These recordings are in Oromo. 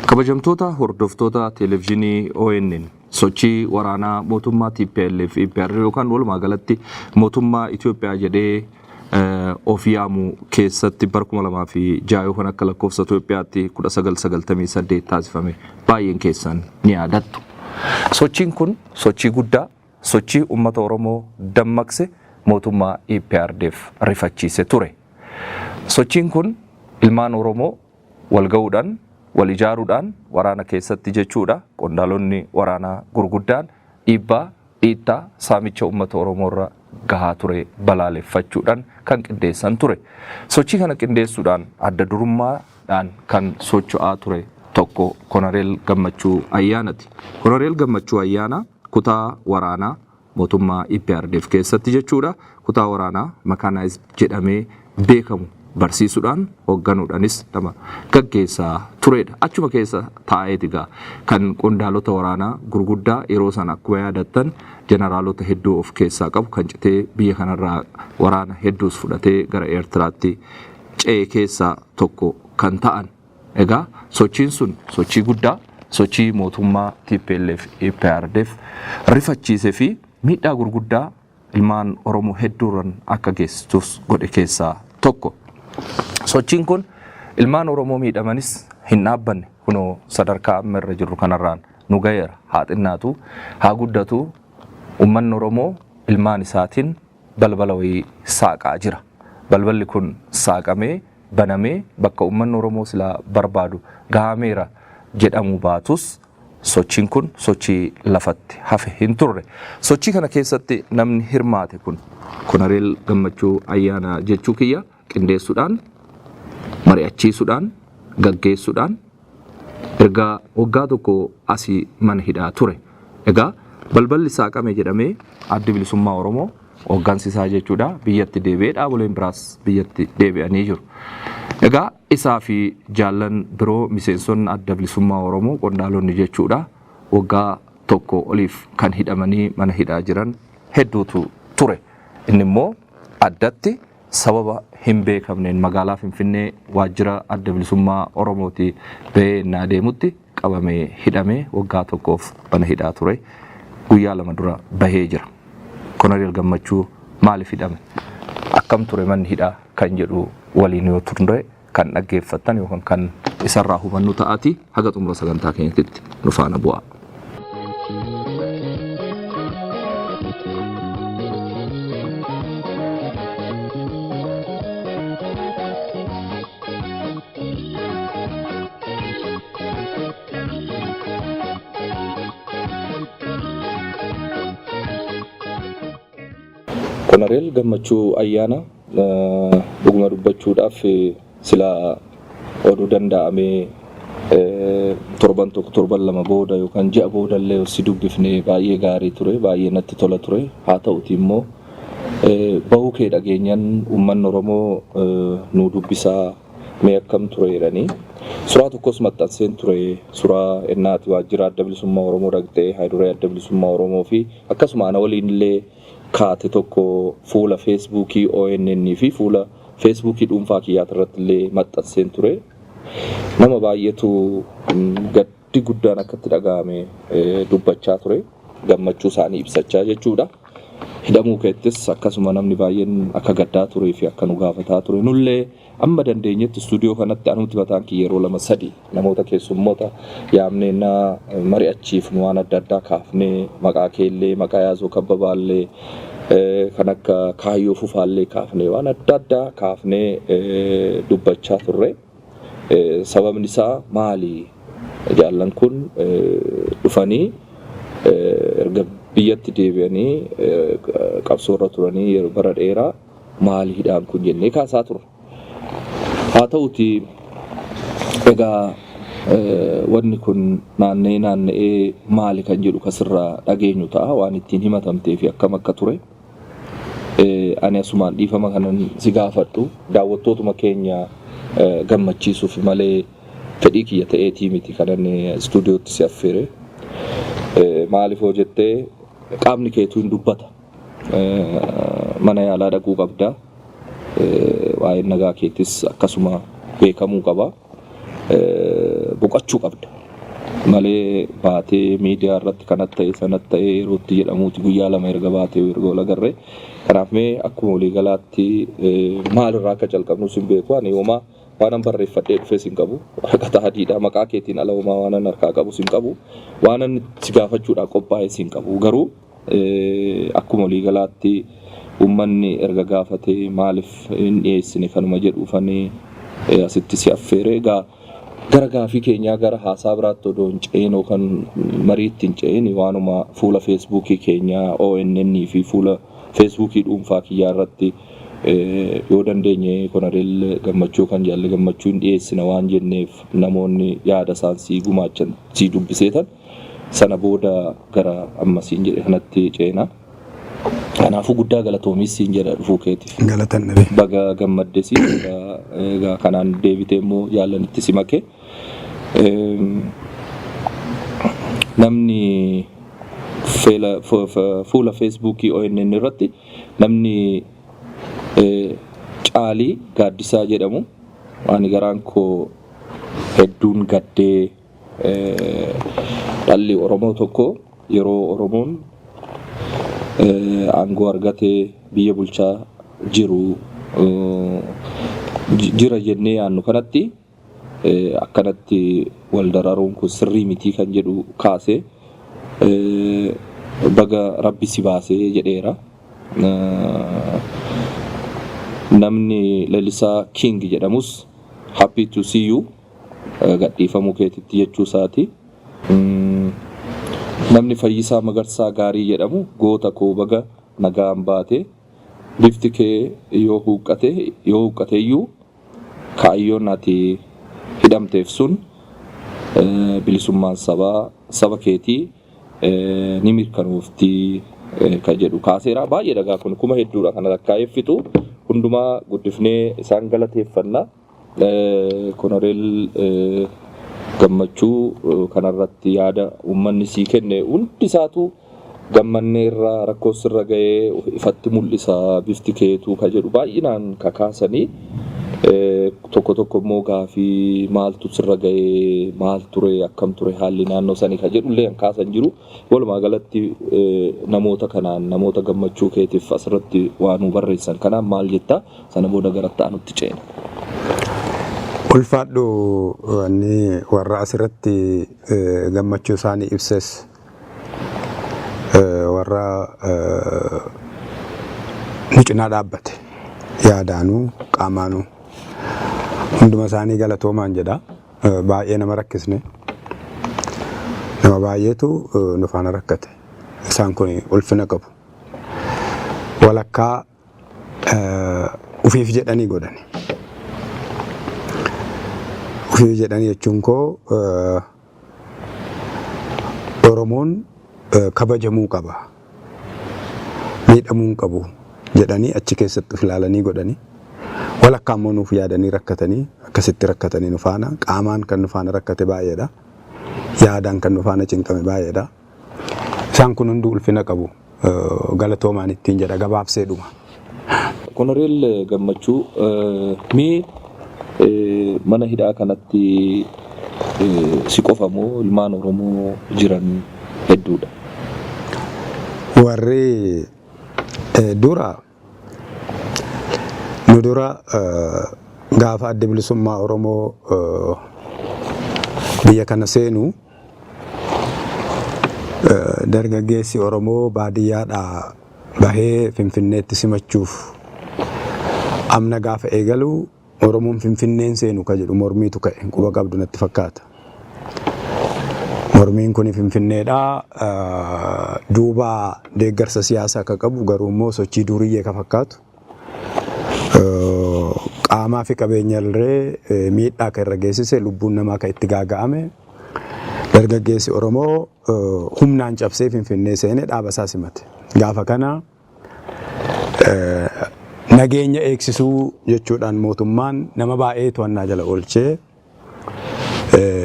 Kabajamtoota hordoftoota televezyiinii ONN, sochii waraanaa mootummaa TPLF EPR yookaan walumaa galatti mootummaa Itoophiyaa jedhee of yaamu keessatti bara 2006 yookaan akka lakkoofsa Itoophiyaatti 1998 taasifame baay'een keessan ni yaadattu. Sochiin kun sochii guddaa, sochii uummata Oromoo dammaqse, mootummaa EPRDF rifachiise ture. Sochiin kun ilmaan Oromoo wal ga'uudhaan, wal ijaaruudhaan, waraana keessatti jechuudha, qondaalonni waraanaa gurguddaan dhiibbaa, dhiittaa, saamicha uummata Oromoo irra gahaa ture balaaleffachuudhaan kan qindeessan ture. Sochii kana qindeessuudhaan adda durummaadhaan kan socho'aa ture tokko Konareel Gammachuu Ayyaanati. Konareel Gammachuu Ayyaanaa kutaa waraanaa mootummaa EPRDF keessatti jechuudha, kutaa waraanaa mechanized jedhamee beekamu barsiisuudhaan hoogganuudhaanis nama gaggeessaa turedha. Achuma keessa taa'eeti egaa kan qondaalota waraanaa gurguddaa yeroo sana akkuma yaadattan jeneraalota hedduu of keessaa qabu, kan citee biyya kanarraa waraana hedduus fudhatee gara Eertiraatti ce'e keessaa tokko kan ta'an. Egaa sochiin sun sochii guddaa, sochii mootummaa TPLF EPRDF rifachiise fi miidhaa gurguddaa ilmaan Oromoo hedduurran akka geessisus godhe keessaa tokko. Sochiin kun ilmaan Oromoo miidhamanis hin dhaabbanne, kunoo sadarkaa amma irra jirru kanarraan nu ga'eera. Haa xinnaatu haa guddatu, uummanni Oromoo ilmaan isaatiin balbala wayii saaqaa jira. Balballi kun saaqamee banamee bakka uummanni Oromoo silaa barbaadu gahameera jedhamuu baatus, sochiin kun sochii lafatti hafe hin turre. Sochii kana keessatti namni hirmaate kun Konareel Gammachuu Ayyaanaa jechuu kiyya, qindeessuudhaan, mari'achiisuudhaan, gaggeessuudhaan erga waggaa tokko asii mana hidhaa ture. Egaa balballi saaqame jedhamee Addi Bilisummaa Oromoo hooggansi isaa jechuudha biyyatti deebi'ee, dhaaboleen biraas biyyatti deebi'anii jiru. Egaa isaa fi jaallan biroo, miseensonni Adda Bilisummaa Oromoo, qondaalonni jechuudha, waggaa tokko oliif kan hidhamanii mana hidhaa jiran hedduutu ture. Inni immoo addatti sababa hin beekamneen magaalaa Finfinnee waajjira Adda Bilisummaa Oromooti ba'ee innaa deemutti qabamee hidhamee waggaa tokkoof mana hidhaa ture. Guyyaa 2 dura bahee jira. Konareel Gammachuu maaliif hidhame? Akkam ture manni hidhaa kan jedhu waliin yoo turre kan dhaggeeffattan yookaan kan isarraa hubannu ta'ati, haga xumura sagantaa keenyatti nu faana bu'aa. Konareel Gammachuu Ayyaana, dhuguma dubbachuudhaaf silaa oduu danda'amee torban tokko, torban 2 booda yookaan ji'a booda illee si dubbifne baay'ee gaarii ture, baay'ee natti tola ture. Haa ta'uti immoo bahuu kee dhageenyan uummanni Oromoo nu dubbisaa, mee akkam ture jedhanii. Suuraa tokkos maxxanseen ture, suuraa ennaati waajjira Adda Bilisummaa Oromoo dhaqxee haayiduree Adda Bilisummaa Oromoo fi akkasuma ana waliin illee kaate tokko fuula Feesbuukii ONN fi fuula Feesbuukii dhuunfaa kiyyaati irratti illee maxxanseen ture. Nama baay'eetu gaddi guddaan akka itti dhaga'ame dubbachaa ture. Gammachuu isaanii ibsachaa jechuudha. Hidhamuu keettis akkasuma namni baay'een akka gaddaa turee fi akka nu gaafataa ture. Nullee amma dandeenyetti istuudiyoo kanatti anumti mataan kiyya yeroo 2 3 namoota keessummoota yaamnee na mari'achiifnu waan adda addaa kaafnee, maqaa keellee, maqaa Yaazoo Kabbabaallee, kan akka Kaayyoo Fufaallee kaafnee, waan adda addaa kaafnee dubbachaa turre. Sababni isaa maali? Jaallan kun dhufanii erga biyyatti deebi'anii qabsoorra turanii yeroo bara dheeraa, maali hidhaan kun jennee kaasaa turre. Haa ta'uti egaa wanni kun naanna'ee naanna'ee maali kan jedhu kasirraa dhageenyu ta'a, waan ittiin himatamtee fi akkam akka ture. Ani asumaan dhiifama kanan si gaafadhu daawwattootuma keenya gammachiisuuf malee fedhii kiyya ta'eetii miti kanan istuudiyootti si affeere. Maaliif hoo jettee, qaamni keetuu hin dubbata. Mana yaalaa dhaquu qabda. Waa'een nagaa keetis akkasuma beekamuu qaba. Boqachuu qabda. Malee baatee miidiyaa irratti kanatti ta'e sanatti ta'e yerootti jedhamuuti guyyaa 2 erga baatee erga wal agarree. Kanaaf mee akkuma waliigalaatti maalirraa akka calqabnus hin beeku. Ani homaa waanan barreeffadhee dhufes hin qabu. Waraqata adiidha. Maqaa keetiin ala homaa waanan harkaa qabus hin qabu. Waanan si gaafachuudhaan qophaa'es hin qabu. Garuu akkuma waliigalaatti uummanni erga gaafatee maaliif hin dhiyeessine kanuma jedhuufani asitti si affeere. Egaa gara gaafii keenyaa gara haasaa biraatti odoo hin ce'in yookaan mariitti hin ce'in, waanuma fuula Feesbuukii keenyaa ONN fi fuula Feesbuukii dhuunfaa kiyyaa irratti yoo dandeenye Koloneel Gammachuu kan Jaalli Gammachuu hin dhiyeessina waan jenneef, namoonni yaada isaan sii gumaachan sii dubbiseetan sana booda gara ammasiin jedhe kanatti ceena. Kanaafuu guddaa galatoomis siin jedha dhufuu keetiif. Galatan dhabe. Baga gammaddesi, egaa kanaan deebitee immoo jaallanitti si make. Namni fuula Feesbuukii ONN irratti namni Caalii Gaaddisaa jedhamu, "Ani garaan koo hedduun gaddee, dhalli Oromoo tokko yeroo Oromoon aangoo argatee biyya bulchaa jiru jira jennee yaannu kanatti akkanatti wal dararuun kun sirrii mitii" kan jedhu kaase, "Baga Rabbi si baasee" jedheera. Namni Lalisaa King jedhamus "Happy to see you", gadhiifamuu keetitti jechuu isaati. Namni Fayyisaa Magarsaa Gaarii jedhamu, "Goota koo, baga nagaan baate. Bifti kee yoo huuqqate iyyuu kaayyoon ati hidhamteef sun, bilisummaan sabaa saba keetii ni mirkanoofti" kan jedhu kaaseera. Baay'ee dhagaa kun kuma hedduudha kana lakkaa'eeffitu hundumaa guddifnee isaan galateeffanna. Koloneel Gammachuu, kanarratti yaada uummanni sii kenne hundi isaatu gammannee irraa, rakkoo sirra ga'ee ifatti mul'isa bifti keetuu ka jedhu baay'inaan kakaasanii, tokko tokko immoo gaafii maaltu sirra ga'ee, maal ture, akkam ture haalli naannoo sanii ka jedhu illee kan kaasan jiru. Walumaa galatti namoota kanaan, namoota gammachuu keetiif asirratti waa nuu barreessan kanaan maal jetta? Sana booda gara ta'anutti ceena. Ulfaadhu. Wanni warra asirratti gammachuu isaanii ibses, warra nu cinaa dhaabbate yaadaanuu qaamaanuu, hunduma isaanii galatoomaan jedha. Baay'ee nama rakkisne. Nama baay'eetu nu faana rakkate. Isaan kun ulfina qabu. Walakkaa ufiif jedhanii godhani. Ufiif jedhanii jechuun koo, Oromoon kabajamuu qaba. Miidhamuu hin qabu jedhanii achi keessatti of ilaalanii godhanii. Walakkaa immoo nuuf yaadanii rakkatanii, akkasitti rakkatanii nu faana, qaamaan kan nu faana rakkate baay'eedha. Yaadaan kan nu faana cinqame baay'eedha. Isaan kun hunduu ulfina qabu. Galatoomaan ittiin jedha gabaabsee dhuma. Koloneel Gammachuu, mee mana hidhaa kanatti si qofa moo ilmaan Oromoo jiran hedduudha? Warri dura nu dura gaafa Adda Bilisummaa Oromoo biyya kana seenu, dargaggeessi Oromoo baadiyyaadhaa bahee Finfinneetti simachuuf amna gaafa eegalu, Oromoon Finfinneen seenu ka jedhu mormiitu ka'e, quba qabdu natti fakkaata. Mormiin kun Finfinneedha. Duuba deeggarsa siyaasaa akka qabu, garuu immoo sochii duriyyee ka fakkaatu. Qaamaa fi qabeenya illee miidhaa kan irra geessise, lubbuun namaa kan itti gaaga'ame, dargaggeessi Oromoo humnaan cabsee Finfinnee seenee dhaaba isaa simate. Gaafa kana Nageenya eegsisuu jechuudhaan mootummaan nama baay'ee to'annaa jala oolchee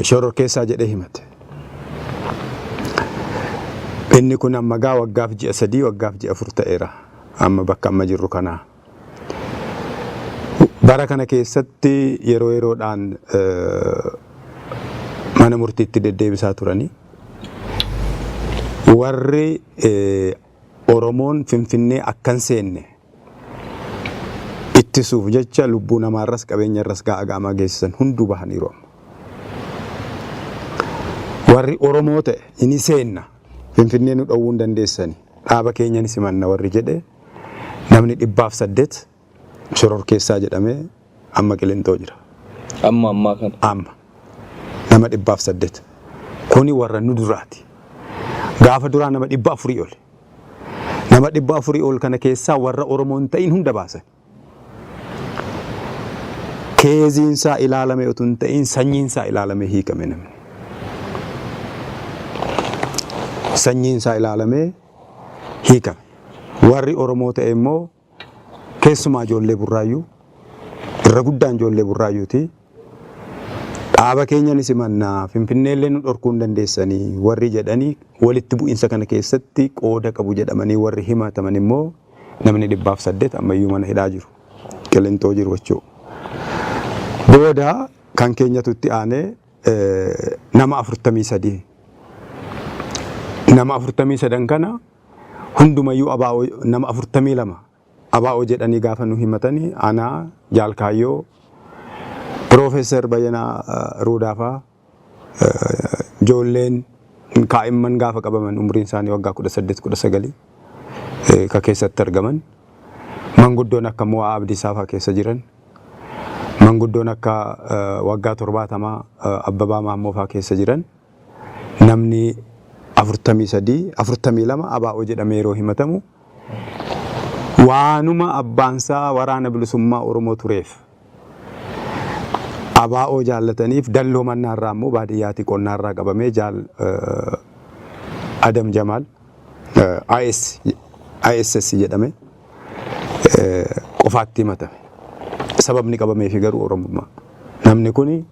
shororkeessaa jedhee himate. Inni kun amma gaa waggaaf ji'a 3, waggaaf ji'a 4 ta'eera amma bakka amma jirru kanaa. Bara kana keessatti yeroo yeroodhaan mana murtiitti deddeebisaa turanii warri Oromoon Finfinnee akka hin seenne ittisuuf jecha lubbuu namaarras qabeenyarras gaaga'ama geessisan hunduu bahaniiru amma. Warri Oromoo ta'e ni seenna, Finfinnee nu dhowwuu hin dandeessani, dhaaba keenya ni simanna warri jedhe namni 108 shororkeessaa jedhamee amma Qilinxoo jira. Amma ammaa kana. Amma nama 108. Kuni warra nu duraati. Gaafa duraa nama 400 ol. Nama 400 ol kana keessaa warra Oromoo hin ta'in hunda baasan. Keeziinsaa ilaalame utuu hin ta'in sanyiinsaa ilaalamee hiikame namni. Sanyiinsaa ilaalamee hiikame. Warri Oromoo ta'e immoo keessumaa ijoollee Burraayyuu, irra guddaan ijoollee Burraayyuuti. Dhaaba keenya ni simanna, Finfinneellee nu dhorkuu hin dandeessanii warri jedhanii walitti bu'insa kana keessatti qooda qabu jedhamanii warri himataman immoo namni 108 ammayyuu mana hidhaa jiru. Qilinxoo jiru jechuudha. Booda kan keenyatu itti aanee nama 43. Nama 43 kana hundumayyuu ABO, nama 42 ABO jedhanii gaafa nu himatanii, anaa, Jaal Kaayyoo, Piroofeesar Bayyanaa Ruudaafaa, ijoolleen kaa'imman gaafa qabaman umriin isaanii waggaa 18, 19 ka keessatti argaman, manguddoon akka Mo'aa Abdiisaa fa'aa keessa jiran, manguddoon akka waggaa 70 Abbabaa Maammoo fa'aa keessa jiran, namni 43, 42 ABO jedhamee yeroo himatamu waanuma abbaansaa Waraana Bilisummaa Oromoo tureef ABO jaallataniif, Dalloo Mannaarraa immoo baadiyyaatii qonnaarraa qabamee Jaal Adam Jamaal IS, ISS jedhame qofaatti himatame. Sababni qabameefi garuu Oromummaa. Namni kuni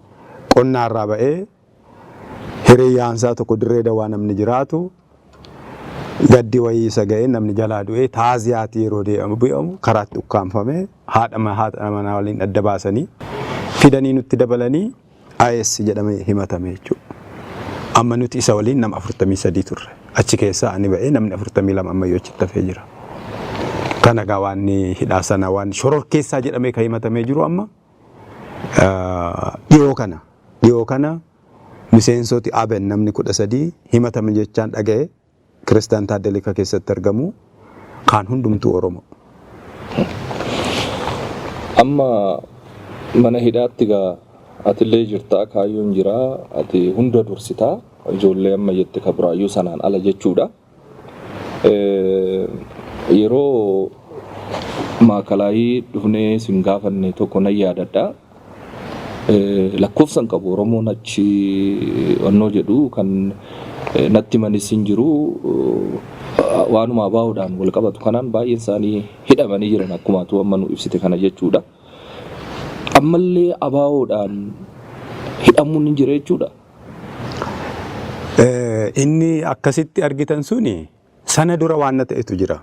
qonnaarraa ba'ee hiriyyaansaa tokko Dirree Dawaa namni jiraatu gaddi wayii isa ga'ee namni jalaa du'ee taaziyaatti yeroo deemu bu'amu karaatti ukkaamfamee haadha manaa waliin adda baasanii fidanii nutti dabalanii IS jedhamee himatame jechuudha. Amma nuti isa waliin nama 43 turre. Achi keessaa ani ba'ee namni 42 ammayyuu achitti hafee jira. Kana egaa waan hidhaa sana waan shororkeessaa jedhamee kan himatamee jiru amma dhiyoo kana miseensoti ABN namni 13 himatame jechaan dhaga'e, Kiristaan Taaddalika keessatti argamu, kaan hundumtuu Oromoo. Amma mana hidhaatti gaa atillee jirtaa, Kaayyoon jiraa, ati hunda dursitaa, ijoollee amma jette ka Buraayyuu sanaan ala jechuudha. Yeroo maakalaayii dhufnee sin gaafanne tokko nan yaadadha. Lakkoofsan qabu Oromoon achi wannoo jedhu kan natti himanis hin jiru, waanuma ABOdhaan wal qabatu kanaan baay'een isaanii hidhamanii jiran akkuma atu amma nu ibsite kana jechuudha. Ammallee ABOdhaan hidhamuun hin jira jechuudha. Inni akkasitti argitan suni sana dura waan na ta'etu jira.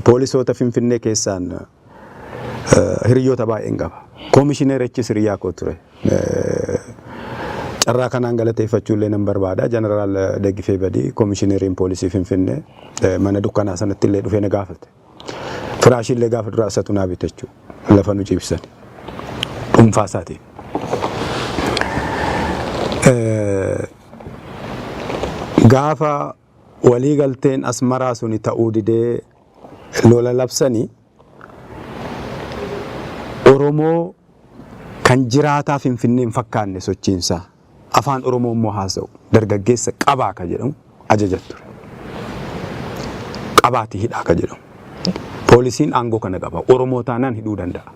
Poolisoota Finfinnee keessaan hiriyoota baay'een qaba. Koomishinerichis hiriyaa koo ture. Carraa kanaan galateeffachuu illee nan barbaada. Jeneraal Daggifee Badii, koomishineriin poolisii Finfinnee, mana dukkanaa sanatti illee dhufee na gaafate. Firaashii illee gaafa duraa isatu naa bite jechuudha. Lafa nu ciibsan. Dhuunfaa isaatiin. Gaafa walii galteen Asmaraa suni ta'uu didee lola labsanii, Oromoo kan jiraataa Finfinnee hin fakkaanne, sochiinsaa afaan Oromoo immoo haasa'u, dargaggeessa qabaa ka jedhamu ajaja ture. Qabaati hidhaa ka jedhamu. Poolisiin aangoo kana qaba. Oromoo taanaan hidhuu danda'a.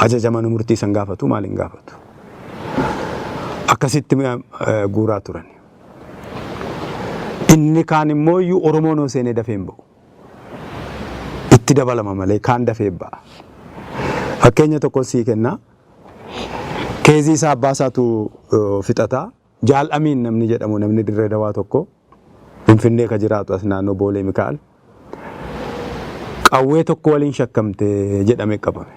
Ajaja mana murtii san gaafatu maal hin gaafatu. Akkasitti guuraa turan. Inni kaan immoo iyyuu Oromoon hoo seenee dafee hin ba'u. Itti dabalama malee kaan dafee ba'a. Fakkeenya tokko sii kenna. Case isaa abbaa isaatu fixata. Jaal Amiin namni jedhamu, namni Dirree Dawaa tokko, Finfinnee ka jiraatu, as naannoo Boolee Mikaa'el. Qawwee tokko waliin shakkamte jedhame qabame.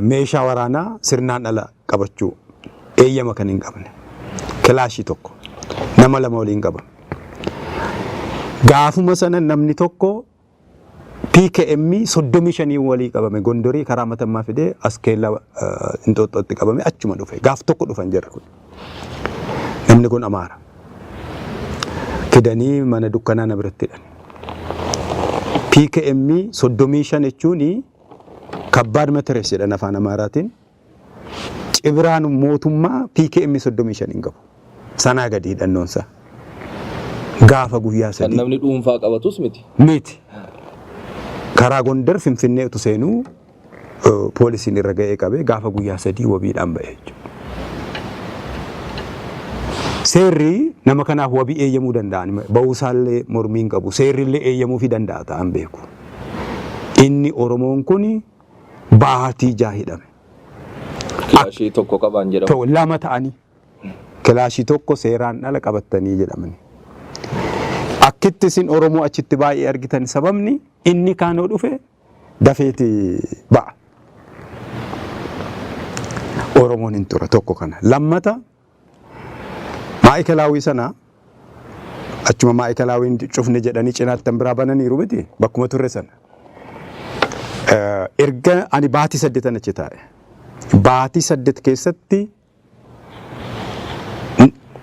Meeshaa waraanaa sirnaan ala qabachuu, eeyyama kan hin qabne, kilaashii tokko nama lama waliin qabame. Gaafuma sana namni tokko PKM 35 walii qabame. Gondorii karaa Matammaa fidee as keella Inxooxxootti qabame, achuma dhufe. Gaaf tokko dhufan jarri kun. Namni kun Amaara. Fidanii mana dukkanaa na biratti hidhan. PKM 35 jechuun kabbaad materes jedhan afaan Amaaraatiin. Cibiraan mootummaa PKM 35 hin qabu. Sanaa gadi hidhannoonsa. Gaafa guyyaa Kan 3. namni dhuunfaa qabatus miti. Miti. Karaa Gondar Finfinnee utu seenuu poolisiin irra ga'ee qabee gaafa guyyaa 3 wabiidhaan ba'e jechuudha. Seerri nama kanaaf wabii eeyyamuu danda'an, ba'uusaallee mormii hin qabu. Seerri illee eeyyamuufii danda'a ta'an beeku. Inni Oromoon kun baatii 6 hidhame. Kilaashii tokko qabaan jedhamu. Ta'u lama ta'anii kilaashii tokko seeraan ala qabattanii jedhamani. Akkitti isin Oromoo achitti baay'ee argitan, sababni inni kaanoo dhufe dafeeti ba'a. Oromoon hin tura tokko kana. Lammata, maa'ikalaawii sana achuma maa'ikalaawii cufne jedhanii cinaatti kan biraa bananiiru miti, bakkuma turre sana. Erga ani baatii 8 achi taa'e. Baatii 8 keessatti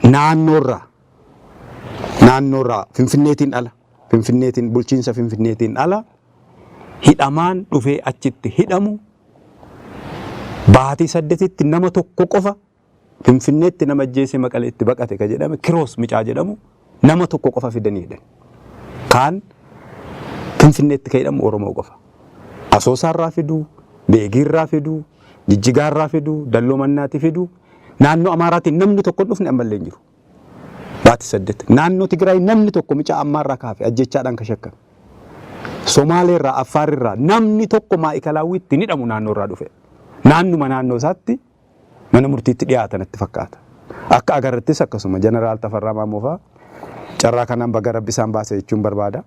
naannoorraa Finfinneetiin ala, Finfinneetiin, bulchiinsa Finfinneetiin ala hidhamaan dhufee achitti hidhamu, baatii 8tti nama tokko qofa, Finfinneetti nama ajjeese Maqaleetti baqate ka jedhame Kiroos Micaa jedhamu, nama tokko qofa fidanii hidhan. Kaan Finfinneetti ka hidhamu Oromoo qofa. Asoosaarraa fiduu, Beegiirraa fiduu, Jijjigaarraa fiduu, Dalloo Mannaati fiduu, naannoo Amaaraatiin namni tokko hin dhufne, ammallee hin jiru. Baatii 8. Naannoo Tigraay namni tokko, Micaa ammaarraa kaafe ajjechaadhaan ka shakkame. Somaaleerraa, Affaarrirraa namni tokko maa'ikalaawwiitti ni hidhamu naannoorraa dhufe. Naannuma naannoo isaatti mana murtiitti dhiyaatan natti fakkaata. Akka agarrattis akkasuma Jeneraal Tafarraa Maammoo fa'aa, carraa kanaan baga Rabbi isaan baase jechuun barbaada.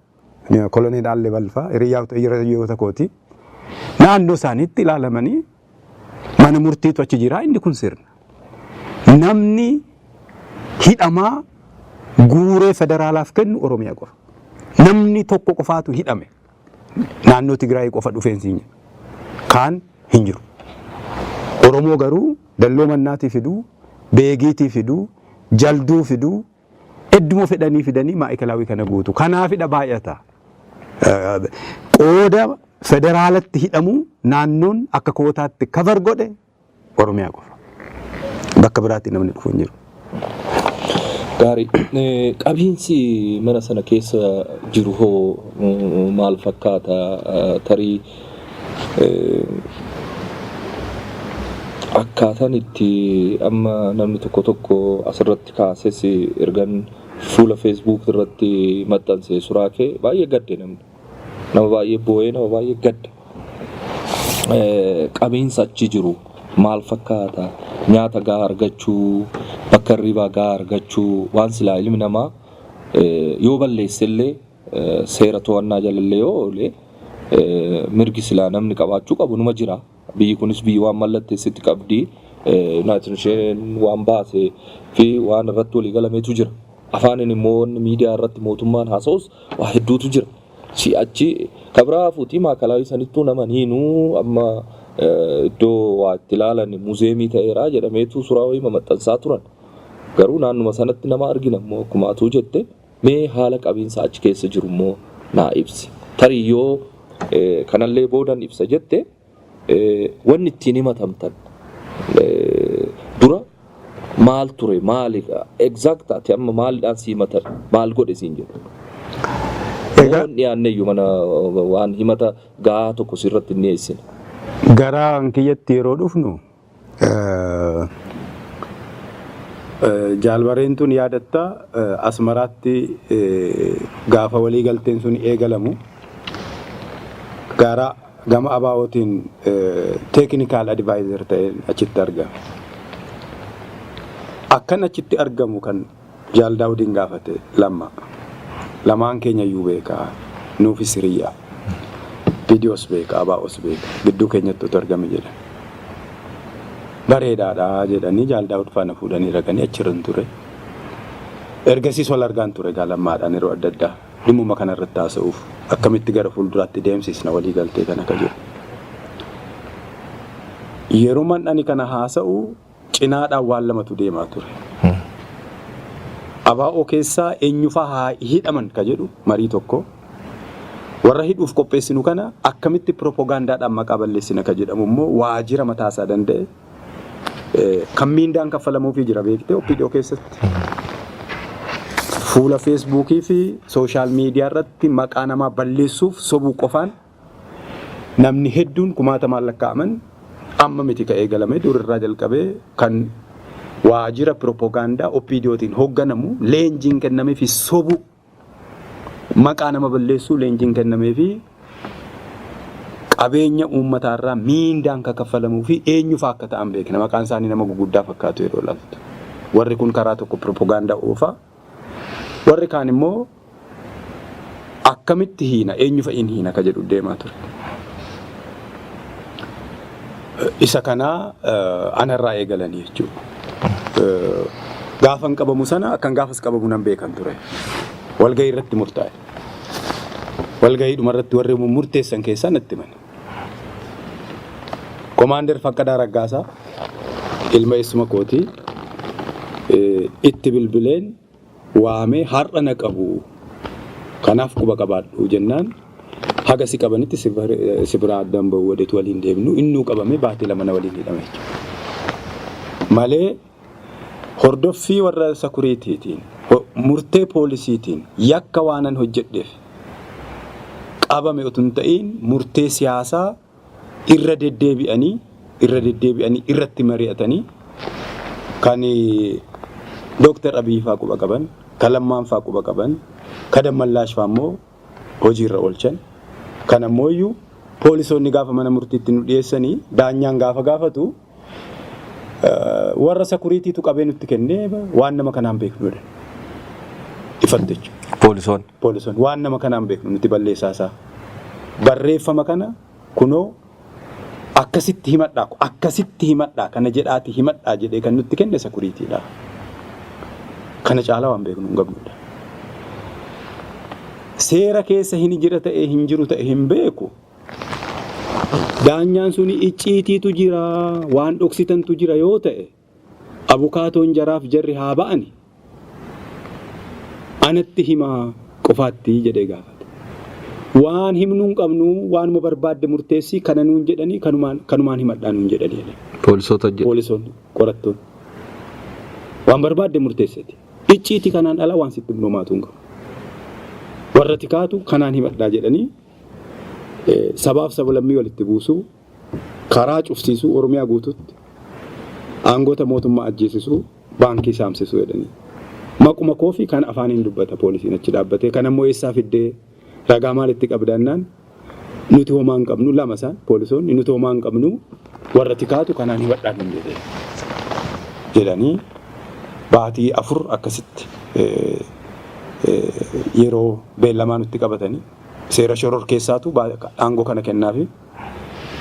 Koloneel Allee Balfaa hiriyoota kooti. Naannoo isaaniitti ilaalamanii mana murtiitu achi jira, inni kun sirna. Namni hidhamaa guuree federaalaaf kennu Oromiyaa qofa. Namni tokko qofaatu hidhame. Naannoo Tigraay qofa dhufeen siin jedha. Kaan hin jiru. Oromoo garuu Dalloo Mannaatii fiduu, Beegiitii fiduu, Jalduu fiduu, hedduma fedhanii fidanii maa'ikalaawii kana guutu. Kanaafidha baay'ata. Qooda federaalatti hidhamu naannoon akka kootaatti cover godhe Oromiyaa qofa. Bakka biraatti namni dhufu hin jiru. Gaarii. Qabiinsi mana sana keessa jiru hoo maal fakkaata? Tarii akkaataan itti amma namni tokko tokko asirratti kaases, ergan fuula Facebook irratti maxxanse suuraa kee, baay'ee gadde namni. Nama baay'ee boo'ee, nama baay'ee gadde. Qabiinsa achi jiru maal fakkaata? Nyaata gahaa argachuu, bakka hirribaa gahaa argachuu, waan silaa ilmi namaa yoo balleesse illee, seera to'annaa jalallee yoo oole, mirgi silaa namni qabaachuu qabu numa jira. Biyyi kunis biyyi waan mallatteessitti qabdi. United Nation waan baase fi waan irratti walii galameetu jira. Afaaniin immoo wanni miidiyaa irratti mootummaan haasa'us waa hedduutu jira. Si achi kabraa fuutii maakalaawii sanittuu nama hiinuu, amma iddoo waa itti ilaalan museum ta'eera jedhameetu suuraa wayii maxxansaa turan. Garuu naannuma sanatti nama argina immoo, akkuma atuu jette. Mee haala qabiinsa achi keessa jiru immoo naa ibsi. Tarii yoo kanallee boodan ibsa jette, wanni ittiin himatamtan dura maal ture, maali exact, ati amma maalidhaan si himatan, maal godhe siin jedhu? Egaa Moo dhiyaanneyyuu mana waan himata gahaa tokko sirratti hin dhiyeessine? Gara kiyyatti yeroo dhufnu, Jaal Bareentuun yaadatta, Asmaraatti gaafa walii galteen sun eegalamu gara gama ABO'tiin technical advisor ta'een achitti argame. Akkan achitti argamu kan Jaal Daawudiin gaafate Lamma. Lamaan keenya iyyuu beekaa, nuufis hiriyyaa. Viidiyoos beeka, ABOs beeka, gidduu keenyatti utuu argame jedhan. Bareedaadha jedhanii Jaal Daawud faana fuudhanii dhaqanii achirran ture. Ergasiis wal argaan ture gaa Lammaadhaan yeroo adda addaa dhimmuma kanarratti haasa'uuf, akkamitti gara fuulduraatti deemsisna walii galtee kana ka jedhu. Yeroo ani kana haasa'u cinaadhaan waan lamatu deemaa ture. ABO keessaa eenyufaa haa hidhaman ka jedhu marii tokko. Warra hidhuuf qopheessinu kana akkamitti piropogaandaadhaan maqaa balleessina ka jedhamu immoo waajjira mataasaa danda'e kan miindaan kaffalamuufii jira, beektee, OPDO keessatti. Fuula Feesbuukii fi social media irratti maqaa namaa balleessuuf sobuu qofaan namni hedduun kumaatamaan lakkaa'aman, amma miti ka eegalame, durirraa jalqabee kan waajjira piropogaandaa OPDOtiin hoogganamu, leenjiin kennamee fi sobuu, maqaa nama balleessuu leenjiin kennamee fi qabeenya uummataarraa miindaan ka kaffalamuu fi eenyufaa akka ta'an beekna. Maqaan isaanii nama guguddaa fakkaatu yeroo ilaaltu. Warri kun karaa tokko piropogaandaa oofaa, warri kaan immoo akkamitti hiina, eenyu fa'iin hiina ka jedhu deemaa ture. Isa kanaa anarraa eegalanii jechuudha. Gaafan qabamu sana akkan gaafas qabamu nan beekan ture. Walgahii irratti murtaa'e. Walgahii dhumarratti warri murteessan keessaa natti himan. Komaander Faqqadaa Raggaasaa ilma eessuma kootii itti bilbileen waamee, har'a na qabu, kanaaf quba qabaadhu jennaan, haga si qabanitti si biraa addaan bahu wadeetu waliin deemnu, innuu qabamee baatii 2 na waliin hidhame jechuudha. Malee hordoffii warra sakuriitiitiin, murtee poolisiitiin yakka waanan hojjedheef qabame utuu hin ta'iin, murtee siyaasaa irra deddeebi'anii irra deddeebi'anii irratti mari'atanii, kan Dooktar Abiy faa quba qaban, kan Lammaan faa quba qaban, kan Dammallaash faa immoo hojiirra oolchan. Kan ammoo iyyuu poolisoonni gaafa mana murtiitti nu dhiyeessanii daanyaan gaafa gaafatu, warra sakuriitiitu qabee nutti kennee, waan nama kanaan beeknudha. Ifatti jechuudha. Poolisoonni. Poolisoonni waan nama kanaan beeknu nuti balleessaa isaa. Barreeffama kana kunoo akkasitti himadhaa, akkasitti himadhaa, kana jedhaati himadhaa jedhee kan nutti kenne sakuriitiidha. Kana caalaa waan beeknu hin qabnudha. Seera keessa hin jira ta'e, hin jiru ta'e hin beeku. Daanyaan suni icciitiitu jira, waan dhoksitantu jira yoo ta'e, abukaatoon jaraaf jarri haa ba'ani. Anatti himaa qofaatti jedhee gaafate. Waan himnuu hin qabnu, waanuma barbaadde murteessi kana nuun jedhanii, kanumaan kanumaan himadhaa nuun jedhanii jedhe. Poolisoota jedhe. Poolisoonni, qorattoonni. Waan barbaadde murteessati. Icciitii kanaan ala waan sitti himnu homaatu hin qabu. Warra tikaatu kanaan himadhaa jedhanii sabaaf sablammii walitti buusuu, karaa cufsiisuu, Oromiyaa guututti aangoota mootummaa ajjeesisuu, baankii saamsisuu jedhanii. Maquma koo fi kan afaaniin dubbata poolisiin achi dhaabbatee, kan ammoo eessaa fiddee, ragaa maalitti qabdaannaan, nuti homaa hin qabnu, lama isaan poolisoonni, nuti homaa hin qabnu, warra tikaatu kanaan himadhaa nun jedhee jedhanii baatii 4 akkasitti yeroo beellamaa nutti qabatanii, seera shoror keessaatu aangoo kana kennaafi,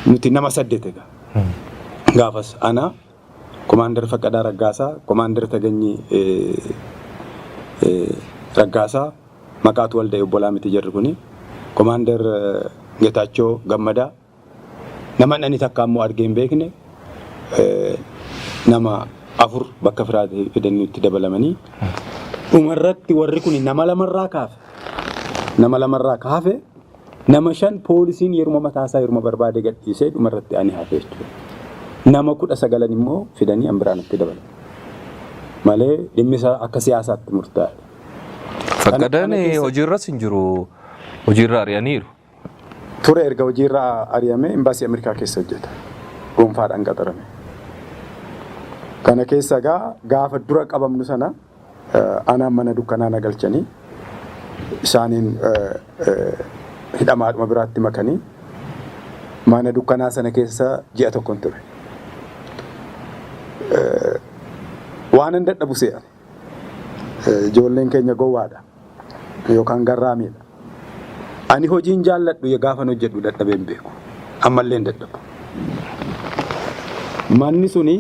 nuti nama saddeet egaa. Gaafas ana, Komaander Faqqadaa Raggaasaa, Komaander Taganyii Raggaasaa, maqaatu wal da'e, obbolaa miti jarri kuni. Komaander Getaachoo Gammadaa, nama ani takka ammoo argee hin beekne, nama afur bakka firaatti fidanii itti dabalamanii, dhumarratti warri kun nama lamarraa kaafe. Nama lamarraa kaafe, nama shan poolisiin yeruma mataasaa yeruma barbaade gadhiisee, dhumarratti ani hafe jechuudha. Nama 19 immoo fidanii an biraan itti dabalan. Malee dhimmi isaa akka siyaasaatti murtaa'e. Faqqadaan hojiirras hin jiru, hojiirra ari'aniiru. Ture, erga hojiirra ari'amee imbaasii Ameerikaa keessa hojjeta. Dhuunfaadhaan qaxarame. Kana keessa egaa gaafa dura qabamnu sana anaan mana dukkanaa na galchanii isaaniin hidhamaadhuma biraatti makanii mana dukkanaa sana keessa ji'a tokkon ture. Waanan dadhabu se'an. Ijoolleen keenya gowwaadha yookaan garraamiidha. Ani hojiin jaalladhu gaafan hojjedhu dadhabee hin beeku. Ammallee hin dadhabu. Manni suni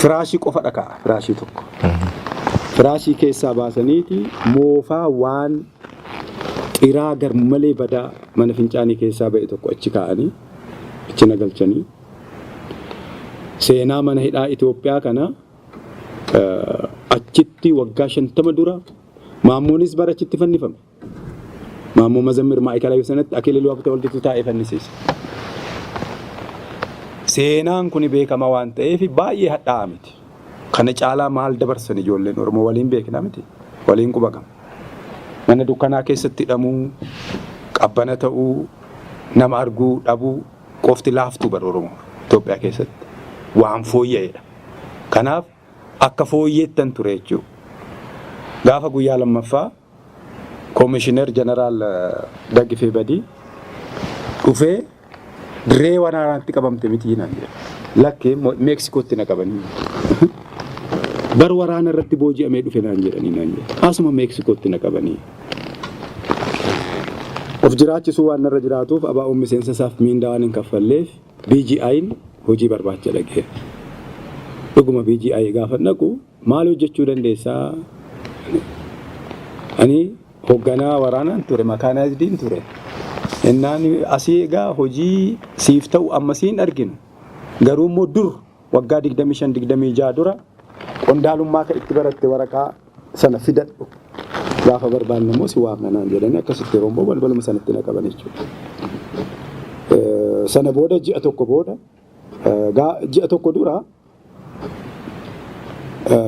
firaashii qofa dhaka'a, firaashii tokko. Firaashii keessaa baasaniiti moofaa waan xiraa garmalee badaa mana fincaanii keessaa ba'e tokko achi kaa'anii achi na galchanii seenaa mana hidhaa Itoophiyaa kana achitti waggaa 50 dura Maammoonis bara achitti fannifame. Maammoo Mazammir Maa'ikalaayii sanatti Akiliiluu Habtewalditu taa'ee fannisiise. Seenaan kun beekamaa waan ta'eef baay'ee hadhaa'aa miti. Kana caalaa maal dabarsan ijoolleen Oromoo waliin beekna miti. Waliin quba qabna. Mana dukkanaa keessatti hidhamuu, qabbana ta'uu, nama arguu dhabuu qofti laaftuu bara Oromoo Itoophiyaa keessatti waan fooyya'edha. Kanaaf akka fooyyeettan ture jechuudha. Gaafa guyyaa lammaffaa Koomishinar Jeneraal Daggifee Badii dhufee dirree waraanaatti qabamte miti naan jedhe. Lakkee Meeksikootti na qabanii. Bar waraana irratti booji'amee dhufe naan jedhanii naan jedhe. Asuma Meeksikootti na qabanii. Of jiraachisuu waan narra jiraatuuf ABO'n miseensa isaaf miindaa waan hin kaffalleef BGI'n hojii barbaacha dhaqe. Dhuguma BGI gaafa dhaqu maal hojjechuu dandeessaa? Ani hoogganaa waraanaan ture, makaanaayizdiin ture. Innaan asii egaa hojii siif ta'u ammasii hin arginu. Garuu immoo dur waggaa 25 26 dura qondaalummaa kan itti baratte waraqaa sana fidadhu. Gaafa barbaanne immoo si waamna naan jedhanii akkasitti yeroo immoo balbaluma sanatti na qaban jechuudha. Sana booda ji'a tokko booda ji'a tokko dura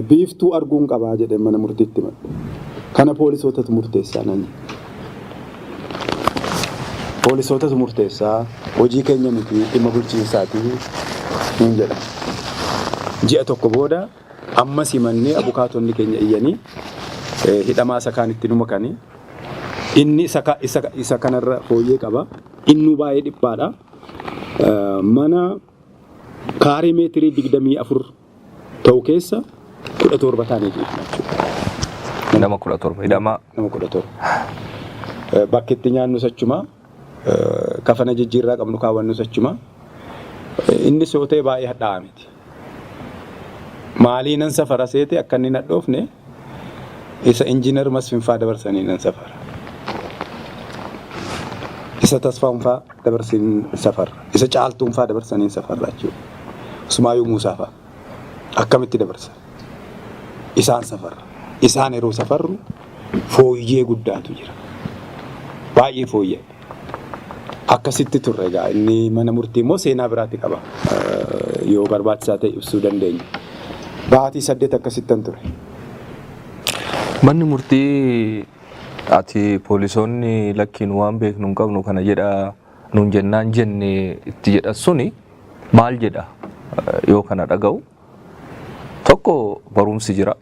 biiftuu arguun qabaa jedhee mana murtiitti himadhe. Kana poolisootatu murteessaa naan jedhe. Poolisootatu murteessaa hojii keenya miti dhimma bulchiinsaati nuun jedha. Ji'a tokko booda ammas himannee abukaatonni keenya iyyanii hidhamaa isa kaanitti nu makanii inni isa kanarra fooyyee qaba. Innuu baay'ee dhiphaadha. Mana kaaree meetirii 24 ta'u keessa 17 taanee ciifna jechuudha. Nama 17 hidhamaa. Nama 17. Bakki itti nyaannus achuma. Kafana jijjiirraa qabnu kaawwannus achuma. Innis yoo ta'e baay'ee hadhaa'aa miti. Maalii nan safara seete akka inni hin hadhoofne isa injiinar Masfinfaa dabarsanii nan safara. Isa Tasfaanfaa dabarsanii safarra. Isa Caaltuunfaa dabarsanii safarra jechuudha. Usmaayuu Muusaafaa akkamitti dabarsan? Isaan safarra. Isaan yeroo safarru fooyyee guddaatu jira. Baay'ee fooyyee. Akkasitti turre egaa inni mana murtii immoo seenaa biraatti qaba. Yoo barbaachisaa ta'e ibsuu dandeenya. Baatii 8 akkasittan ture. Manni murtii ati poolisoonni lakkiin waan beeknu hin qabnu kana jedha nuun jennaan jenne itti jedha suni maal jedha yoo kana dhaga'u tokko barumsi jira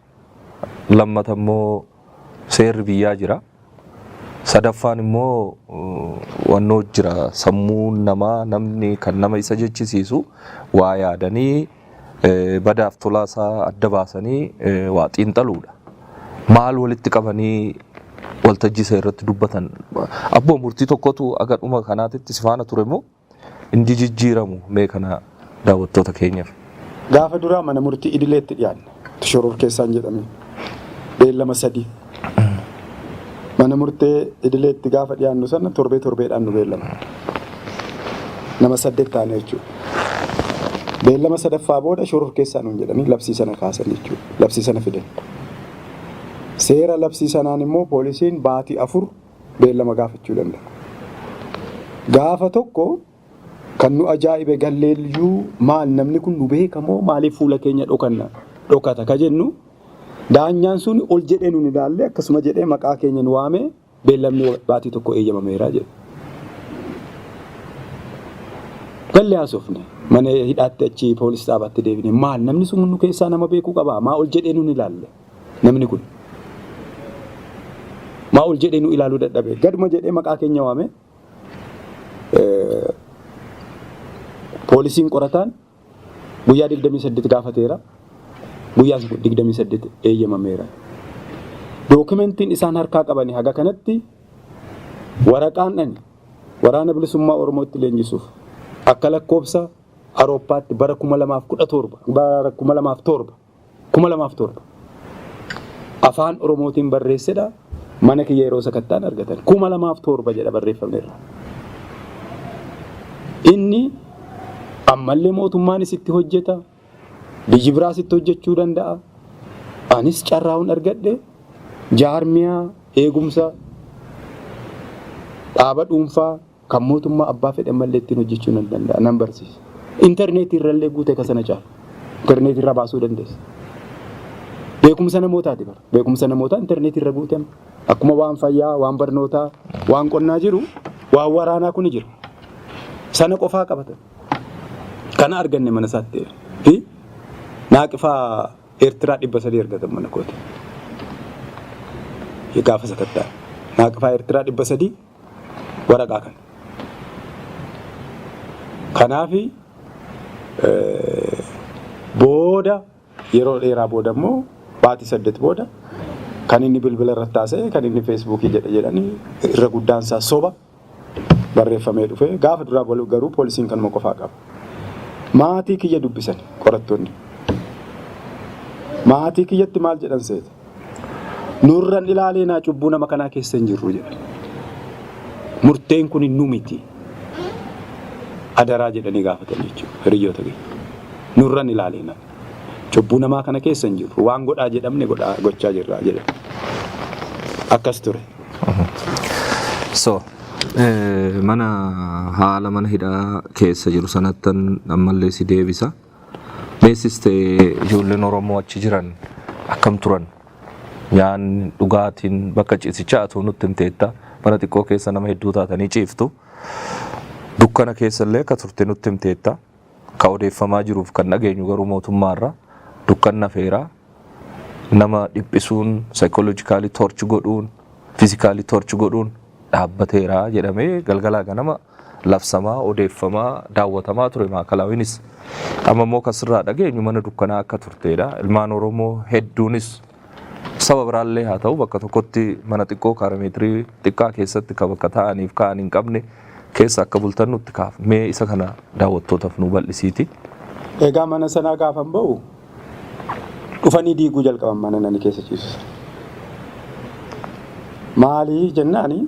lammata immoo seerri biyyaa jira sadaffaan immoo wannoo jira sammuun namaa namni kan nama isa jechisiisu waa yaadanii badaaf tolaa isaa adda baasanii waa xiinxaluudha. Maal walitti qabanii waltajjii isa irratti dubbatan? Abboo murtii tokkotu aga dhuma kanaatitti si faana ture moo inni jijjiiramu mee kana daawwattoota keenyaaf? Gaafa duraa mana murtii idileetti dhiyaanne. Shoror keessaan jedhame. Beellama 3. Mana murtee idileetti gaafa dhiyaannu sana torbee torbeedhaan nu beellama. Nama 8 taane jechuudha. Beellama sadaffaa booda shoror keessaa nuun jedhanii labsii sana kaasan jechuudha. Labsii sana fidan. Seera labsii sanaan immoo poolisiin baatii 4 beellama gaafachuu danda'a. Gaafa tokko kan nu ajaa'ibe galleeyyuu maal namni kun nu beeka moo maaliif fuula keenya dhokanna dhokata ka jennu daanyaan sun ol jedhee nun ilaalle akkasuma jedhee maqaa keenya nu waame beellamni baatii tokko eeyyamameera jedhe. Galle haasofne. Mana hidhaatti achi poolis dhaabaatti deebine. Maal namni sun nu keessaa nama beekuu qabaa? Maa ol jedhee nun ilaalle namni kun? Maa ol jedhee nu ilaaluu dadhabe? Gaduma jedhee maqaa keenya waame. Poolisiin qorataan guyyaa 28 gaafateera. Guyyaa 28 eeyyamameera. Dookimentiin isaan harkaa qabani haga kanatti waraqaan ani Waraana Bilisummaa Oromootti leenjisuuf akka lakkoobsa Arooppaatti bara 2017 bara 2007 2007 afaan Oromootiin barreessedha. Mana kiyya yeroo sakattaan argatan 2007 jedha barreeffamni irra. Inni ammallee mootummaanis itti hojjeta, biyyi biraas itti hojjechuu danda'a. Anis carraa'uun argadhe jaarmiyaa eegumsa dhaaba dhuunfaa kan mootummaa abbaa fedhe mallee ittiin hojjechuu nan danda'a, nan barsiisa. Intarneetii irrallee guute ka sana caalu. Intarneetii irraa baasuu dandeessa. Beekumsa namootaati bara. Beekumsa namootaa intarneetii irra guute amma. Akkuma waan fayyaa, waan barnootaa, waan qonnaa jiru, waan waraanaa kuni jira. Sana qofaa qabatan. Kana arganne mana isaatti. Fi naaqifaa Eertiraa 300 argatan mana kooti. Gaafa sakattaa. Naaqifaa Eertiraa 300 waraqaa kana. Kanaafi booda yeroo dheeraa booda immoo baatii 8 booda kan inni bilbila irratti haasa'e, kan inni feesbuukii jedhe jedhanii, irra guddaan isaa soba barreeffamee dhufe. Gaafa duraa garuu poolisiin kanuma qofaa qaba. Maatii kiyya dubbisan qorattoonni. Maatii kiyyatti maal jedhan seete? Nurran ilaaleenaa, cubbuu nama kanaa keessa hin jirru jedhan. Murteen kun nu miti. Adaraa jedhanii gaafatan jechuudha hiriyoota kiyya. Nurran ilaaleenaa. Cubbuu namaa kana keessa hin jirru. Waan godhaa jedhamne godhaa gochaa jirra jedhan. Akkas ture. So, mana haala mana hidhaa keessa jiru sanattan ammallee si deebisa. Meessis ta'e ijoolleen Oromoo achi jiran akkam turan? Nyaanni, dhugaatiin, bakka ciisichaa atuu nutti himteetta. Mana xiqqoo keessa nama hedduu taatanii ciiftu. Dukkana keessa illee akka turte nutti himteetta. Ka odeeffamaa jiruuf kan dhageenyu garuu mootummaarra dukkanna feeraa nama dhiphisuun, psychologically torture godhuun, physically torture godhuun dhaabbateera jedhamee galgalaa ganama labsamaa, odeeffamaa, daawwatamaa ture maakalaawwinis. Amma immoo kasirraa dhageenyu mana dukkanaa akka turteedha. Ilmaan Oromoo hedduunis saba biraallee haa ta'u bakka tokkotti mana xiqqoo kaarameetirii xiqqaa keessatti kan bakka taa'aniif ka'an hin qabne keessa akka bultan nutti kaaf. Mee isa kana daawwattootaaf nu bal'isiiti. Egaa mana sanaa gaafan ba'u dhufanii diiguu jalqaban mana nani keessa ciisu. Maali jennaani,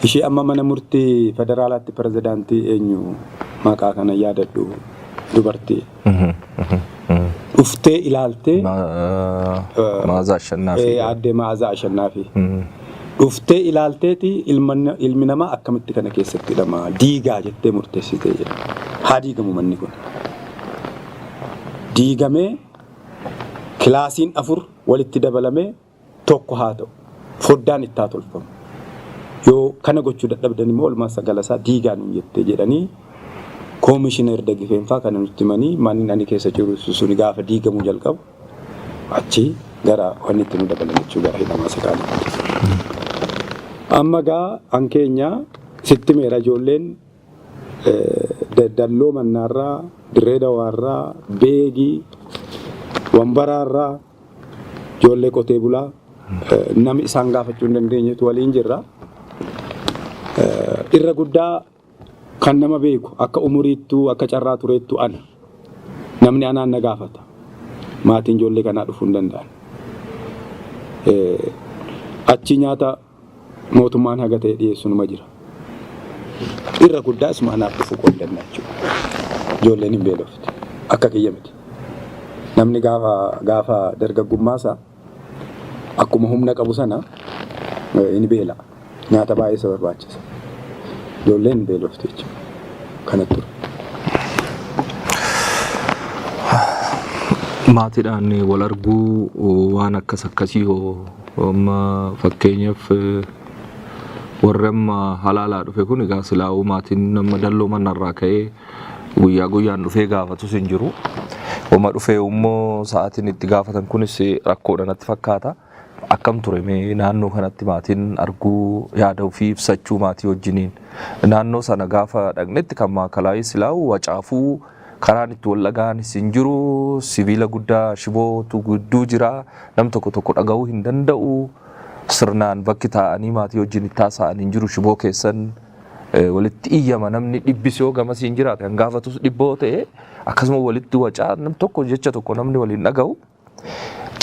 ishee amma mana murtii federaalaatti pirezidaantii, eenyu maqaa kana yaadadhu, dubartii dhuftee ilaaltee. Maazaa Ashannaafi. Aadde Maazaa Ashannaafi. Dhuftee ilaalteeti ilmi namaa akkamitti kana keessatti hidhama, diigaa jettee murteessitee jedha. Haa diigamu manni kun. Diigamee kilaasiin afur walitti dabalamee tokko haa ta'u. Foddaan itti haa tolfamu. Yoo kana gochuu dadhabdan immoo walumaa sagalasaa diigaa nuun jettee jedhanii koomishinar Dagifeenfaa kana nutti himanii, manni ani keessa jiru suni gaafa diigamuu jalqabu achi gara wanni itti nu dabalan jechuu, gara hidhamaa isa kaanitti. Amma gaa an keenya sitti meera, ijoolleen Dalloo Mannaarraa, Dirree Dawaarraa, Beegii, Wambaraarraa, ijoollee qotee bulaa nami isaan gaafachuu hin dandeenyetu waliin jirra. Irra guddaa kan nama beeku akka umuriittuu akka carraa tureettuu ana. Namni anaan na gaafata. Maatiin ijoollee kanaa dhufuu hin danda'an. Achi nyaata mootummaan haga ta'e dhiyeessu numa jira. Irra guddaa isuma anaaf dhufu qooddanna jechuudha. Ijoolleen hin beelofti. Akka kiyya miti. Namni gaafa gaafa dargaggummaasaa akkuma humna qabu sana ni beela'a. Nyaata baay'ee isa barbaachisa. Ijoolleen hin beelofti jechuudha. Kanatti ture. Maatiidhaan wal arguu waan akkas akkasii hoo, amma fakkeenyaaf Warri amma halaalaa dhufe kun egaa silaa'uu maatiin nama dalloo manarraa ka'ee guyyaa guyyaan dhufee gaafatus hin jiru. Homa dhufee immoo sa'aatiin itti gaafatan kunis rakkoodha natti fakkaata. Akkam ture mee naannoo kanatti maatiin arguu, yaada ofii ibsachuu maatii wajjiniin? Naannoo sana gaafa dhaqnetti kan maakalaayii silaa'u wacaafuu, karaan itti wal dhaga'anis hin jiru, sibiila guddaa shibootu gidduu jira, nam tokko tokko dhaga'uu hin danda'u, sirnaan bakki taa'anii maatii wajjin itti haasa'an hin jiru, shiboo keessan walitti iyyama, namni dhibbis yoo gamasiin jiraate kan gaafatus dhibboo ta'e akkasuma walitti wacaa, nam tokko jecha tokko namni waliin dhaga'u.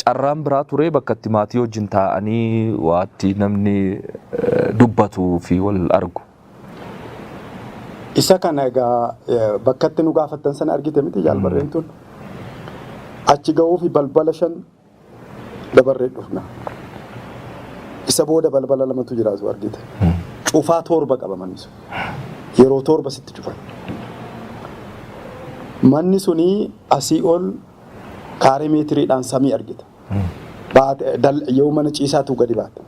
Carraan biraa ture bakka itti maatii wajjin taa'anii waatti namni dubbatuu fi wal argu. Isa kana egaa bakka itti nu gaafattan sana argite miti jaalbarreen tun. Achi ga'uu fi balbala 5 dabarree dhufna. Isa booda balbala lamatu jiraatu argite. Cufaa 7 qaba manni sun. Yeroo 7 sitti cufan. Manni suni asii ol kaaree meetiriidhaan samii argita. Baate yoo mana ciisaatu gadi baata.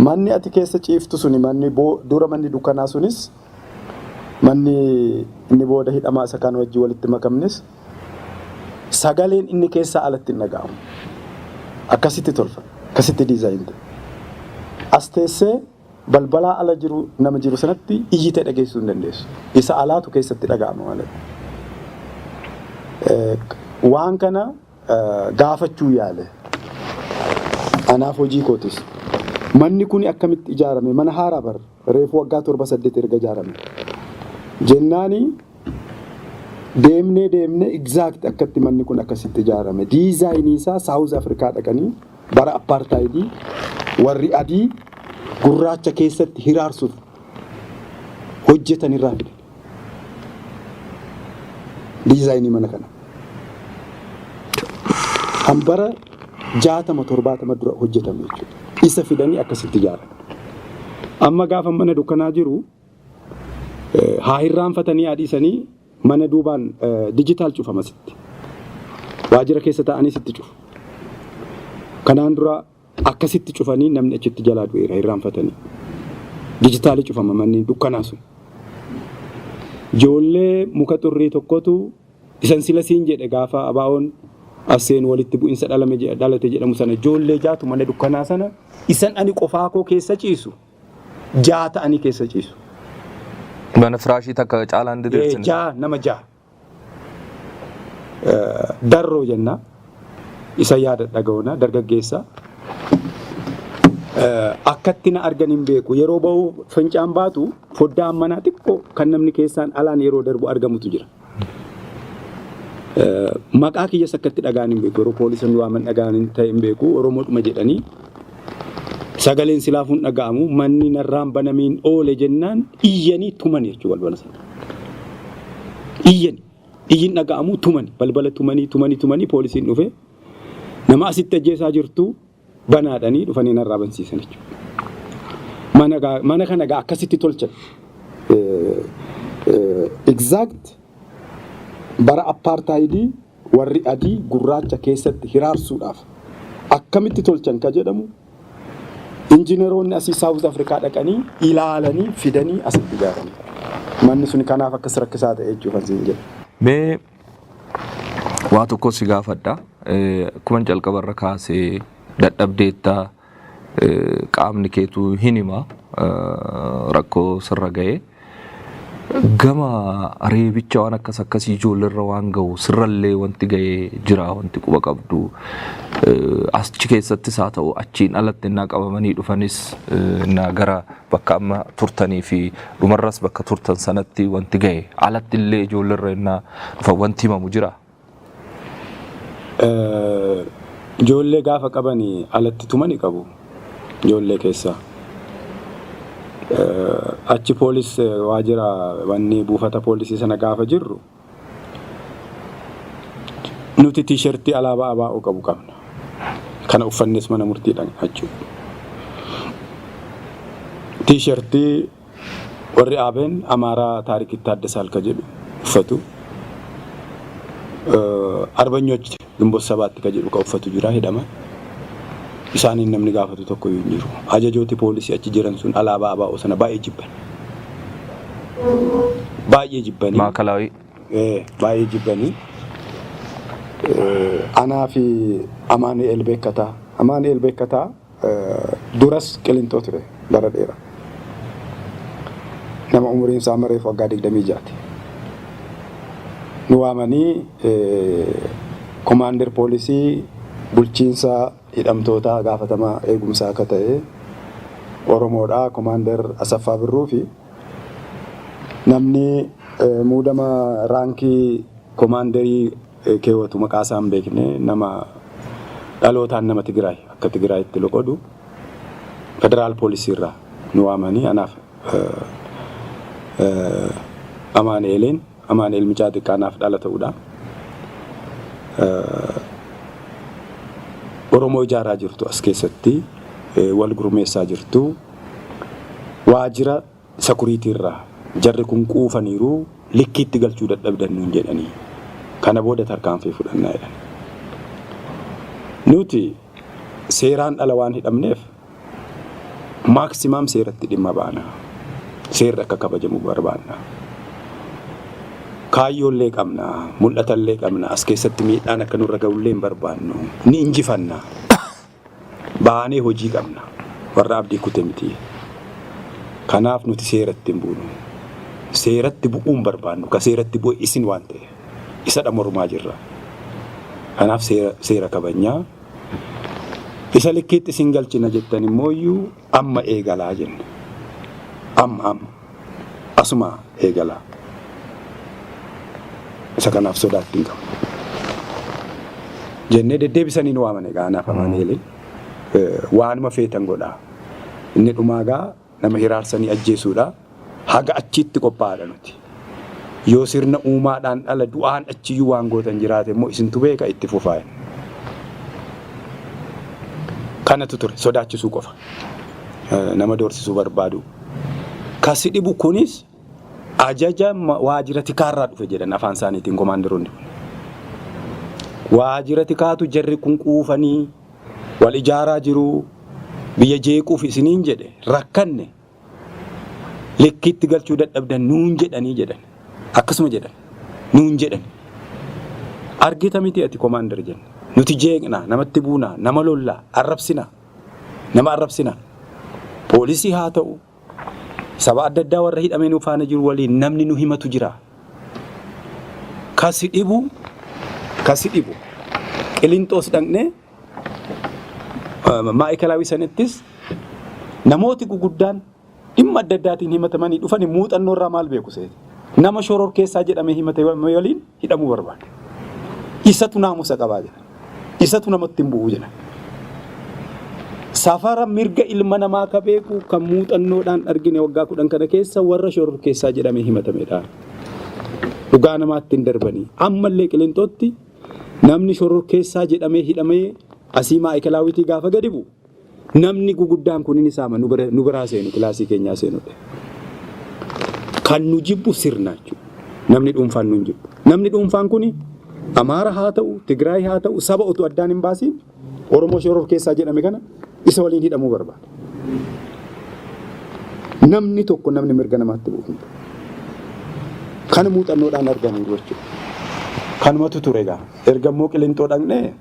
Manni ati keessa ciiftu suni, manni dura manni dukkanaa sunis, manni inni booda hidhamaa isa kaan wajjin walitti makamnes, sagaleen inni keessaa alatti hin dhaga'amu. Akkasitti tolfame. Akkasitti design ta'e. As teessee balbalaa ala jiru nama jiru sanatti iyyitee dhageessuu hin dandeessu. Isa alaatu keessatti dhaga'ama malee. Waan kana gaafachuu yaale. Anaaf hojii kootis. Manni kun akkamitti ijaarame? Mana haaraa bar, reefu waggaa 7 8 erga ijaarame. Jennaani deemnee deemnee exact akkatti manni kun akkasitti ijaarame. Designii isaa South Africa dhaqanii bara apartheidii warri adii gurraacha keessatti hiraarsuuf hojjetan irraa fidan. Designii mana kana. Kan bara 60 70 dura hojjetame jechuudha. Isa fidanii akkasitti ijaaran. Amma gaafa mana dukkanaa jiru haa hirraanfatanii haa dhiisanii, mana duubaan digital cufama sitti. Waajjira keessa taa'anii sitti cufu. Kanaan dura akkasitti cufanii namni achitti jalaa du'eera hirraanfatanii. Digitalii cufama manni dukkanaa sun. Ijoollee muka xurrii tokkotu isan sila siin jedhe, gaafa abaa'oon as seenu walitti bu'insa dhalame dhalate jedhamu sana, ijoollee jaatu mana dukkanaa sana, isan ani qofaa koo keessa ciisu, 6 ta'anii keessa ciisu. Mana firaashii takka caalaan diriirsine. 6, nama 6. Darroo jenna. Isa yaada dhaga'uuna dargaggeessa. Akkatti na argan hin beeku. Yeroo bahu fincaan baatu foddaan manaa xiqqoo kan namni keessaan alaan yeroo darbu argamutu jira. Maqaa kiyyas akkatti dhagaan hin beeku. Yeroo poolisiin waaman dhagaan hin ta'e hin beeku. Oromoodhuma jedhanii sagaleen silaafuun dhaga'amu, manni narraan banamiin oole jennaan iyyanii tuman jechuudha balbala sana. Iyyani. Iyyin dhaga'amu, tuman, balbala tumanii tumanii tumanii, poolisiin dhufe nama asitti ajjeesaa jirtu banaadhanii dhufanii narraa bansiisan jechuudha. Mana kana gaa akkasitti tolchan. Exact bara apartheidii warri adii gurraacha keessatti hiraarsuudhaaf akkamitti tolchan ka jedhamu injineroonni asii South Africa dhaqanii ilaalanii fidanii asitti ijaaran. Manni sun kanaaf akkas rakkisaa ta'e jechuufan siin jedhe. Mee waa tokko si gaafadha. Akkuma jalqabarra kaasee dadhabdeetta, qaamni keetu hin hima rakkoo sirra ga'e. Gama reebicha waan akkas akkasii ijoolleerra waan ga'u sirrallee wanti ga'ee jira, wanti quba qabdu achi keessattis haa ta'u achiin alatti innaa qabamanii dhufanis, innaa gara bakka amma turtanii fi dhumarras bakka turtan sanatti wanti ga'e, alatti illee ijoolleerra innaa dhufan wanti himamu jira. Ijoollee gaafa qabanii alatti tumani qabu. Ijoollee keessaa. Achi poolis waajjira wanni buufata poolisii sana gaafa jirru nuti T-shirtii alaabaa ABO qabu qabna. Kana uffannes mana murtii dhaqna jechuudha. T-shirtii warri ABN Amaaraa Taariik Ittaaddasaal ka jedhu uffatu. Arbanyoch Ginbot Sabaatti ka jedhu ka uffatu jira hidhama. Isaaniin namni gaafatu tokko iyyuu hin jiru. Ajajooti poolisii achi jiran sun alaabaa ABO sana baay'ee jibban. Baay'ee jibbanii. Maakalaawii. Baay'ee jibbanii. Anaa fi Amaanu'eel Beekkataa. Amaanu'eel Beekkataa duras Qilinxoo ture bara dheeraa. Nama umuriin isaa mareef waggaa 26ti. Nu waamanii komaander poolisii bulchiinsa hidhamtootaa gaafatamaa eegumsaa akka ta'e Oromoodha. Komaander Asaffaa Birruu fi namni muudama raankii komaanderii keewwatu maqaa isaa hin beekne, nama dhalootaan nama Tigraay, akka Tigraayitti loqodu, federaal poolisii irraa nu waamanii anaaf Amaanu'eeliin, Amaanu'eel mucaa xiqqaa naaf dhala ta'udha. Oromoo ijaaraa jirtu, as keessatti wal gurmeessaa jirtu, waajjira security irraa jarri kun quufaniiru, likkiitti galchuu dadhabdan nuun jedhanii, kana booda tarkaanfii fudhannaa jedhan. Nuti seeraan ala waan hidhamneef maximum seeratti dhimma baana. Seerri akka kabajamu barbaanna. Kaayyoollee qabna, mul'atallee qabna, as keessatti miidhaan akka nurra ga'ullee hin barbaannu. Ni injifanna. Baanee hojii qabna. Warra abdii kute miti. Kanaaf nuti seeratti hin buunu. Seeratti bu'uu hin barbaannu. Ka seeratti bu'e isin waan ta'eef. Isadha mormaa jirra. Kanaaf seera kabajnaa. Isa likkiitti isin galchina jettan immoo iyyuu amma eegalaa jenne. Amma amma. Asuma eegalaa. Isa kanaaf sodaatti hin qabnu. Jennee deddeebisanii nu waaman egaa anaaf Amaanu'eeliin. Waanuma feetan godhaa. Inni dhumaa gaa nama hiraarsanii ajjeesuudha. Haga achitti qophaa'aadha nuti. Yoo sirna uumaadhaan dhala du'aan achiyyuu waan gootan jiraate immoo isintu beeka, itti fufaa. Kanatu ture, sodaachisuu qofa. Nama doorsisuu barbaadu. Kasi dhibu kunis ajaja waajjira tikaarraa dhufe jedhan afaan isaaniitiin komaandaroonni kun. Waajjira tikaatu jarri kun quufanii wal ijaaraa jiru, biyya jeequuf isiniin jedhe, rakkanne, likkiitti galchuu dadhabdan nuun jedhanii jedhan. Akkasuma jedhan. Nuun jedhan. Argita miti ati komaandar jenne. Nuti jeeqna, namatti buuna, nama lollaa, arrabsina. Nama arrabsina. Poolisii haa ta'u, saba adda addaa warra hidhamee nu faana jiru waliin namni nu himatu jira. Kasi dhibu, kasi dhibu. Qilinxoos dhaqnee maa'ikalaawii sanattis namooti guguddaan dhimma adda addaatiin himatamanii dhufanii muuxannoo irraa maal beeku seeti? Nama shoror keessaa jedhamee himate waliin hidhamuu barbaada. Isatu naamusa qabaa jedha. Isatu namatti hin bu'u jedha. Safara mirga ilma namaa ka beeku, kan muuxannoodhaan argine waggaa 10 kana keessa, warra shoror keessaa jedhamee himatamedha. Dhugaa namaatti hin darbanii. Ammallee Qilinxootti namni shoror keessaa jedhamee hidhamee asii maa'ikilaawitii gaafa gadi bu'u, namni guguddaan kun inni saama nu biraa seenu, kilaasii keenyaa seenudha. Kan nu jibbu sirna jechuudha. Namni dhuunfaan nu hin jibbu. Namni dhuunfaan kuni Amaara haa ta'u, Tigraay haa ta'u, saba utuu addaan hin baasiin Oromoo shoror keessaa jedhame kana isa waliin hidhamuu barbaada. Namni tokko namni mirga namaatti bu'u hin jiru. Kana muuxannoodhaan arganiiru jechuudha. Kanumatu ture egaa. Erga immoo Qilinxoo dhaqnee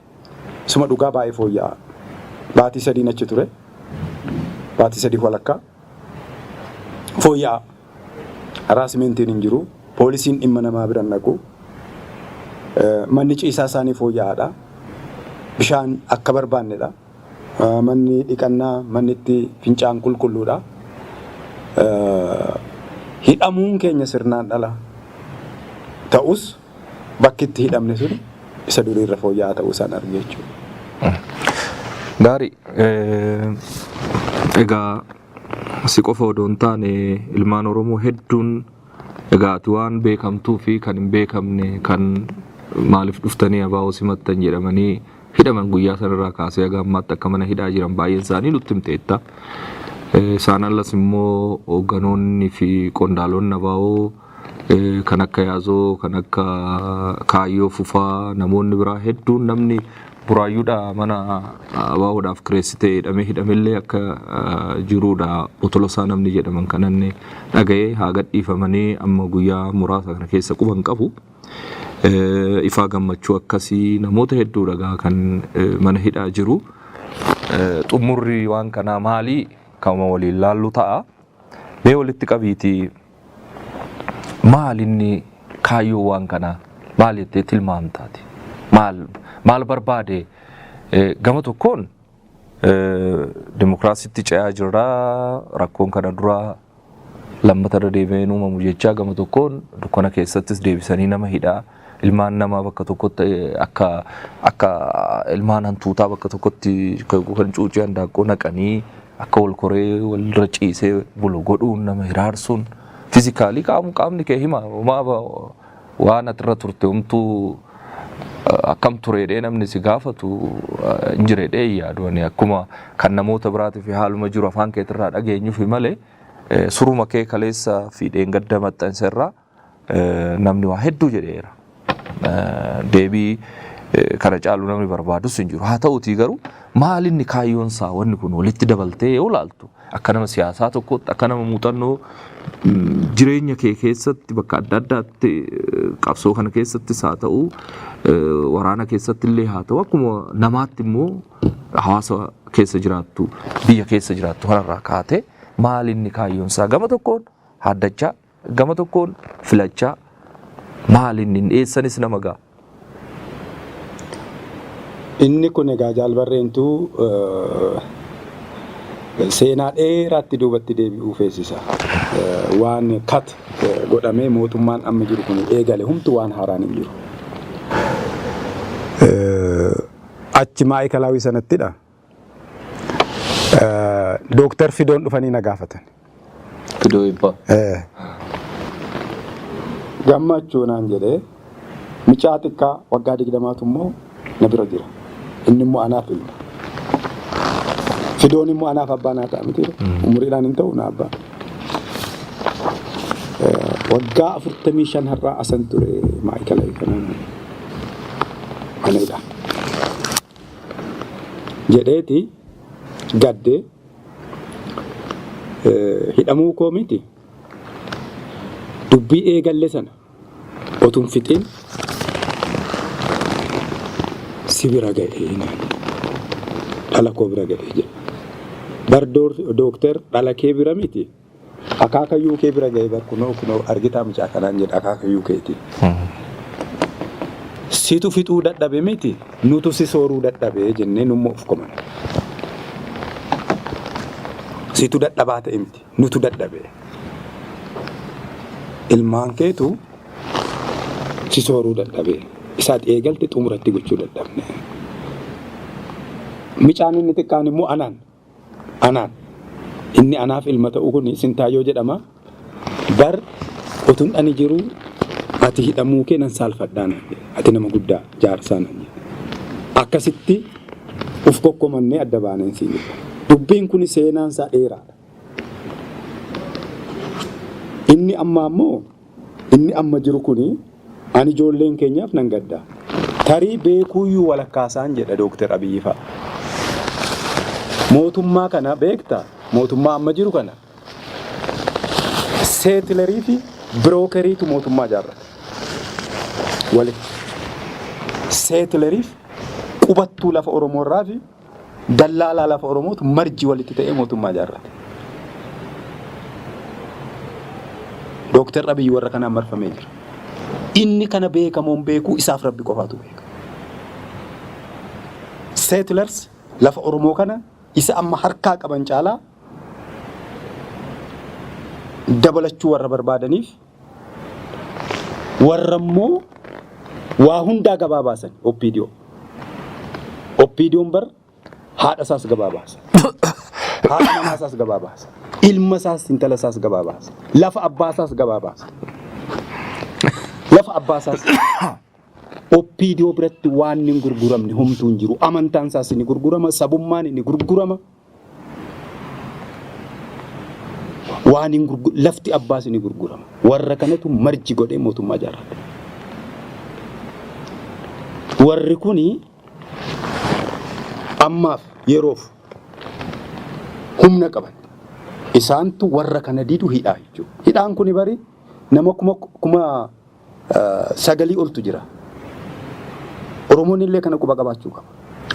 suma dhugaa baay'ee fooyya'aa. Baatii 3n achi ture. Baatii 3 walakkaa. Fooyya'aa. Harassmentiin hin jiru. Poolisiin dhimma namaa bira hin dhaqu. Manni ciisaa isaanii fooyya'aadha. Bishaan akka barbaannedha. Manni dhiqannaa, manni itti fincaan qulqulluudha. Hidhamuun keenya sirnaan dhala ta'us, bakki itti hidhamne sun isa duriirra fooyya'aa ta'uu isaan arge jechuudha. Gaarii. Egaa si qofa odoo hin taane ilmaan Oromoo hedduun, egaa ati waan beekamtuu fi kan hin beekamne kan maaliif dhuftanii ABO simattan jedhamanii hidhaman guyyaa sanarraa kaasee haga ammaatti akka mana hidhaa jiran baay'een isaanii nutti himteetta. Isaan alas immoo hoogganoonni fi qondaalonni ABO kan akka Yaazoo, kan akka Kaayyoo Fufaa, namoonni biraa hedduun, namni Buraayyuudhaa mana ABOdhaaf kireessitee hidhamee hidhamellee akka jiruudha Otolosaa namni jedhaman kananne dhaga'ee haa gadhiifamanii amma guyyaa muraasa kana keessa quban qabu. Ifaa Gammachuu akkasii namoota hedduu dhagaa kan mana hidhaa jiru. Xumurri waan kanaa maali? Kanuma waliin laallu ta'a. Mee walitti qabiitii maal inni kaayyoo waan kanaa maal jettee tilmaamtaati? Maal maal barbaade? Gama tokkoon dimokiraasiitti ce'aa jirra, rakkoon kana dura lammata irra deebi'ee hin uumamu jechaa, gama tokkoon dukkana keessattis deebisanii nama hidhaa, ilmaan namaa bakka tokkotti akka akka ilmaan hantuutaa bakka tokkotti kan cuucii handaaqqoo naqanii akka wal koree walirra ciisee bulu godhuun, nama hiraarsuun, physically qaamni kee hima, homaa waan atirra turte homtuu akkam tureedhee namni si gaafatu hin jireedhee hin yaadu. Ani akkuma kan namoota biraatiif haaluma jiru afaan keetirraa dhageenyufi malee, suruma kee kaleessa fi dheengadda maxxansa irraa namni waa hedduu jedheera. Deebii kana caalu namni barbaadus hin jiru. Haa ta'utii garuu maal inni kaayyoon isaa, wanni kun walitti dabaltee yoo laaltu, akka nama siyaasaa tokkotti, akka nama muuxannoo jireenya kee keessatti bakka adda addaatti qabsoo kana keessattis haa ta'u, waraana keessatti illee haa ta'u, akkuma namaatti immoo hawaasa keessa jiraattu, biyya keessa jiraattu kanarraa kaatee, maal inni kaayyoon isaa? Gama tokkoon haaddachaa, gama tokkoon filachaa, maal inni eessanis nama ga'a? Inni kun egaa jaalbarreentuu seenaa dheeraatti duubatti deebi'uu feesisa. Waan kat godhamee mootummaan amma jiru kun eegale humtu waan haaraan hin jiru. Achi maayikalaawii sanattidha. Dooktar Fidoon dhufanii na gaafatan. Fidoo Eebbaa. Gammachuu naan jedhee, mucaa xiqqaa waggaa 20tu immoo na bira jira. Inni immoo anaaf ilma. Fidoon immoo anaaf abbaa naa ta'a miti. Umuriidhaan hin ta'u na abbaa. Waggaa 45 har'aa asan ture maayikala kanaan anadha. Jedheeti gaddee, hidhamuu koo miti, dubbii eegalle sana otuun fixin si bira ga'ee naan, dhala koo bira ga'ee jedha. Bar dooktar, dhala kee bira miti, akaakayyuu kee bira ga'ee bar, kunoo kunoo argitaa mucaa kanaan jedha, akaakayyuu keeti. Situ fixuu dadhabe miti, nutu si sooruu dadhabe jennee nummoo of koman. Situ dadhabaa ta'e miti, nutu dadhabe. Ilmaan keetu si sooruu dadhabe. Isaati eegalte xumuratti gochuu dadhabne. Micaan inni xiqqaan immoo anaan. Anaan. Inni anaaf ilma ta'u kun Sintaayyoo jedhama. Bar otun ani jiru ati hidhamuu kee nan saalfadhaa naan jedhe. Ati nama guddaa jaarsaa naan jedhe. Akkasitti uf kokkomannee adda baaneen siin jedha. Dubbiin kun seenaan isaa dheeraadha. Inni ammaa immoo, inni amma jiru kuni, ani ijoolleen keenyaaf nan gadda. Tarii beekuuyyuu walakkaasaan jedha Dooktar Abiyyi fa'a. Mootummaa kana beekta, mootummaa amma jiru kana settlerii fi brokeriitu mootummaa ijaarrate. Walitti. Settleriif qubattuu lafa Oromoo irraa fi dallaalaa lafa Oromootu marji walitti ta'ee mootummaa ijaarrate. Dooktar Abiyyi warra kanaan marfamee jira. Inni kana beekamoon beekuu isaaf Rabbi qofaatu beeka. Settlers lafa Oromoo kana isa amma harkaa qaban caalaa dabalachuu warra barbaadaniif, warra immoo waa hundaa gabaa baasan OPDO. OPDOn bar haadha isaas gabaa baasa. Haadha manaa isaas gabaa baasa. Ilma isaas intala isaas gabaa baasa. Lafa abbaa isaas gabaa baasa. Lafa abbaa isaas OPDO biratti waan hin gurguramne homtuu hin jiru. Amantaan isaas ni gurgurama, sabummaan ni gurgurama. Waan hin lafti abbaas ni gurgurama. Warra kanatu marji godhee mootummaa ijaarrate. Warri kuni Ammaaf yeroof humna qaban. Isaantu warra kana didu hidhaa jechuudha. Hidhaan kuni bari nama 9,000 oltu jira. Oromoon illee kana quba qabaachuu qaba.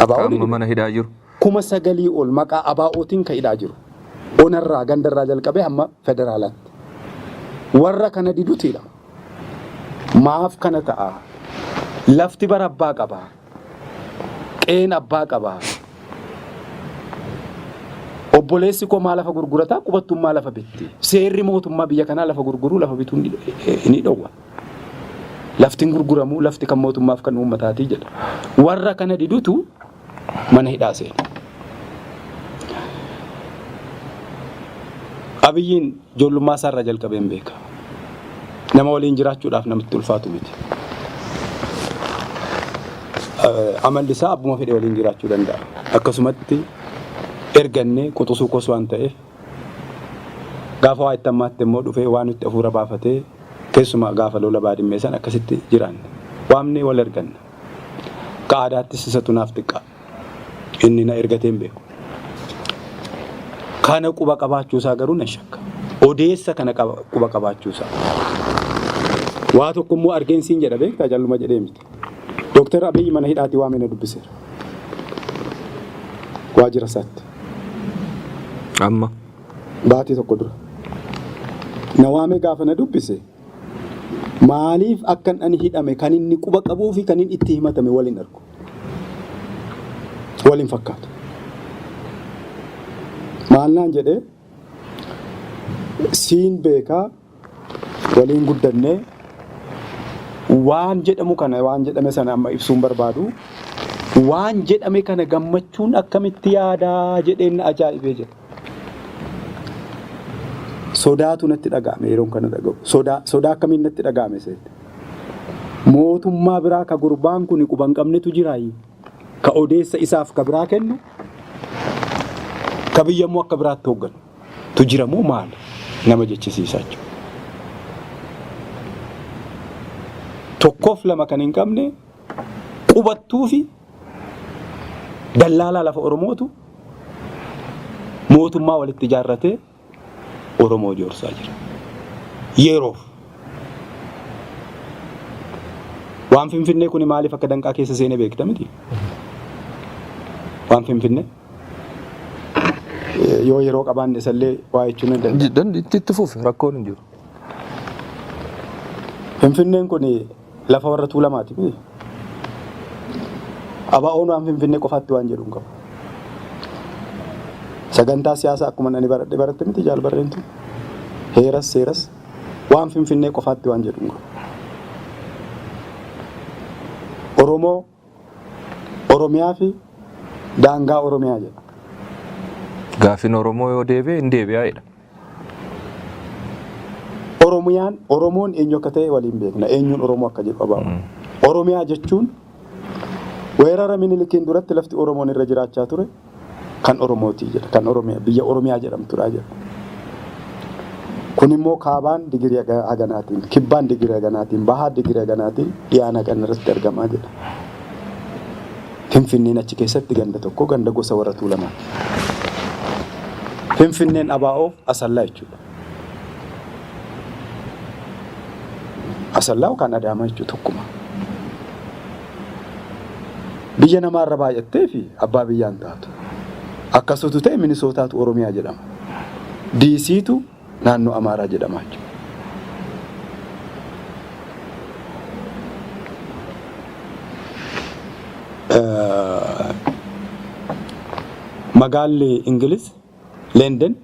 ABO'n Qaama mana hidhaa jiru. 9,000 ol maqaa ABO'tiin kan hidhaa jiru. Onarraa gandarraa jalqabee hamma federaalaatti. Warra kana didutu hidhama. Maaf kana ta'a? Lafti bara abbaa qaba. Qeen abbaa qaba. Obboleessi koo maa lafa gurgurataa qubattummaa lafa bitti. Seerri mootummaa biyya kanaa lafa gurguruu lafa bituu ni dhowwa. Lafti hin gurguramuu, lafti kan mootummaaf kan uummataatii jedha. Warra kana didutu mana hidhaa seena. Abiyyiin ijoollummaa isaarraa jalqabee hin beeka. Nama waliin jiraachuudhaaf namatti ulfaatu miti. Amalli isaa abbuma fedhe waliin jiraachuu danda'a. Akkasumatti ergannee quxusuu koos waan ta'eef gaafa waa itti ammaatte immoo dhufee waan itti hafuura baafatee keessumaa gaafa lola baadimmee san akkasitti jiraanne. Waamnee wal erganna. Akka aadaattis isatu naaf xiqqaa. Inni na ergatee hin beeku. Kana quba qabaachuu isaa garuu nan shakka. Odeessa kana quba qabaachuu isaa. Waa tokko immoo argeen siin jedha beektaa calluma jedhee miti. Dooktar Abiyyi mana hidhaatii waamee na dubbiseera. Waajjira isaatti. Amma. Baatii tokko dura. Na waamee gaafa na dubbise maaliif akkan ani hidhame kan inni quba qabuu fi kan inni itti himatame waliin argu. Waliin fakkaatu. Maal naan jedhee siin beekaa waliin guddannee waan jedhamu kana waan jedhame sana amma ibsuun barbaadu waan jedhame kana gammachuun akkamitti yaadaa jedheen na ajaa'ibee jedha. Sodaatu natti dhaga'ame yeroon kana dhaga'u. Sodaa sodaa akkamiin natti dhaga'ame seete. Mootummaa biraa ka gurbaan kun quba hin qabnetu jiraayi. Ka odeessa isaaf ka biraa kennu ka biyya immoo akka biraatti hoogganu. Tu jira moo maali nama jechisiisaa jechuudha. Tokkoof lama kan hin qabne qubattuu fi dallaalaa lafa Oromootu mootummaa walitti ijaarratee Oromoo joorsaa jira. Yeroof. Waan Finfinnee kun maaliif akka danqaa keessa seenee beekta miti? Waan Finfinnee. Yoo yeroo qabaanne isallee waa jechuun ni danda'a. Itti fufi rakkoon hin jiru. Finfinneen kun lafa warra Tuulamaati miti. ABO'n waan Finfinnee qofaatti waan jedhu hin qabu. Sagantaa siyaasaa akkuma ani baradhe baratte miti jaal barreentu. Heeras seeras waan Finfinnee qofaatti waan jedhu hin qabu. Oromoo Oromiyaa fi daangaa Oromiyaa jedha. Gaaffiin Oromoo yoo deebi'e hin deebi'aa jedha. Oromiyaan Oromoon eenyu akka ta'e waliin beekna. Eenyuun Oromoo akka jedhu abaa'u. Oromiyaa jechuun weerara Minilikiin duratti lafti Oromoon irra jiraachaa ture kan Oromooti jedha. Kan Oromiyaa biyya Oromiyaa jedhamtudha jedha. Kun immoo kaabaan digirii haganaatiin, kibbaan digirii haganaatiin, bahaa digirii haganaatiin dhiyaan hagan irratti argamaa jedha. Finfinneen achi keessatti ganda tokko ganda gosa warra Tuulamaati. Finfinneen ABO'f Asallaa jechuudha. Asallaa yookaan Adaamaa jechuudha tokkuma. Biyya namaarra baay'attee fi abbaa biyyaan taatu. Akkasutu ta'e Minisootaatu Oromiyaa jedhama. DCtu naannoo Amaaraa jedhama jechuudha. Magaalli Ingiliz London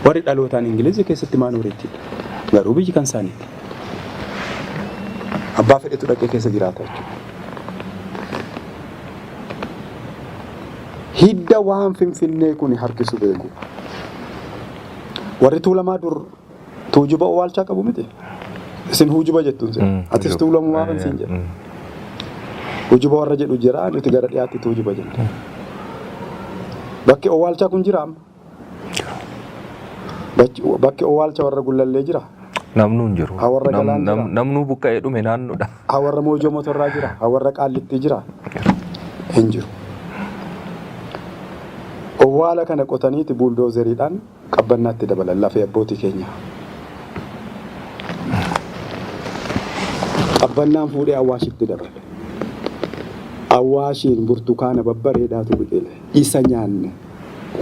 warri dhalootaan Ingilizii keessatti maanooriitiidha. Garuu biyyi kan isaaniiti. Abbaa fedhetu dhaqee keessa jiraata jechuudha. Hidda waan Finfinnee kun harkisu beeku. Warri Tuulamaa dur tuujuba owwaalchaa qabu miti. Isin huujuba jettuun sin. Atis Tuulamumaa kan siin jedha. Huujuba warra jedhu jira nuti gara dhiyaatti tuujuba jenna. Bakki owwaalchaa kun jira amma. Bakki owwaalcha warra Gullallee jira. Namnuu hin jiru. Haa warra Galaan jira. Namnuu buqqa'ee dhume naannoodha. Haa warra Moojoo Motorraa jira. Haa warra Qaallittii jira. Hin jiru. Owwaala kana qotaniiti buuldoozeriidhaan qabbannaatti dabalan lafee abbootii keenyaa. Qabbannaan fuudhee Awwaashitti dabale. Awwaashiin burtukaana babbareedaatu biqile. Isa nyaanne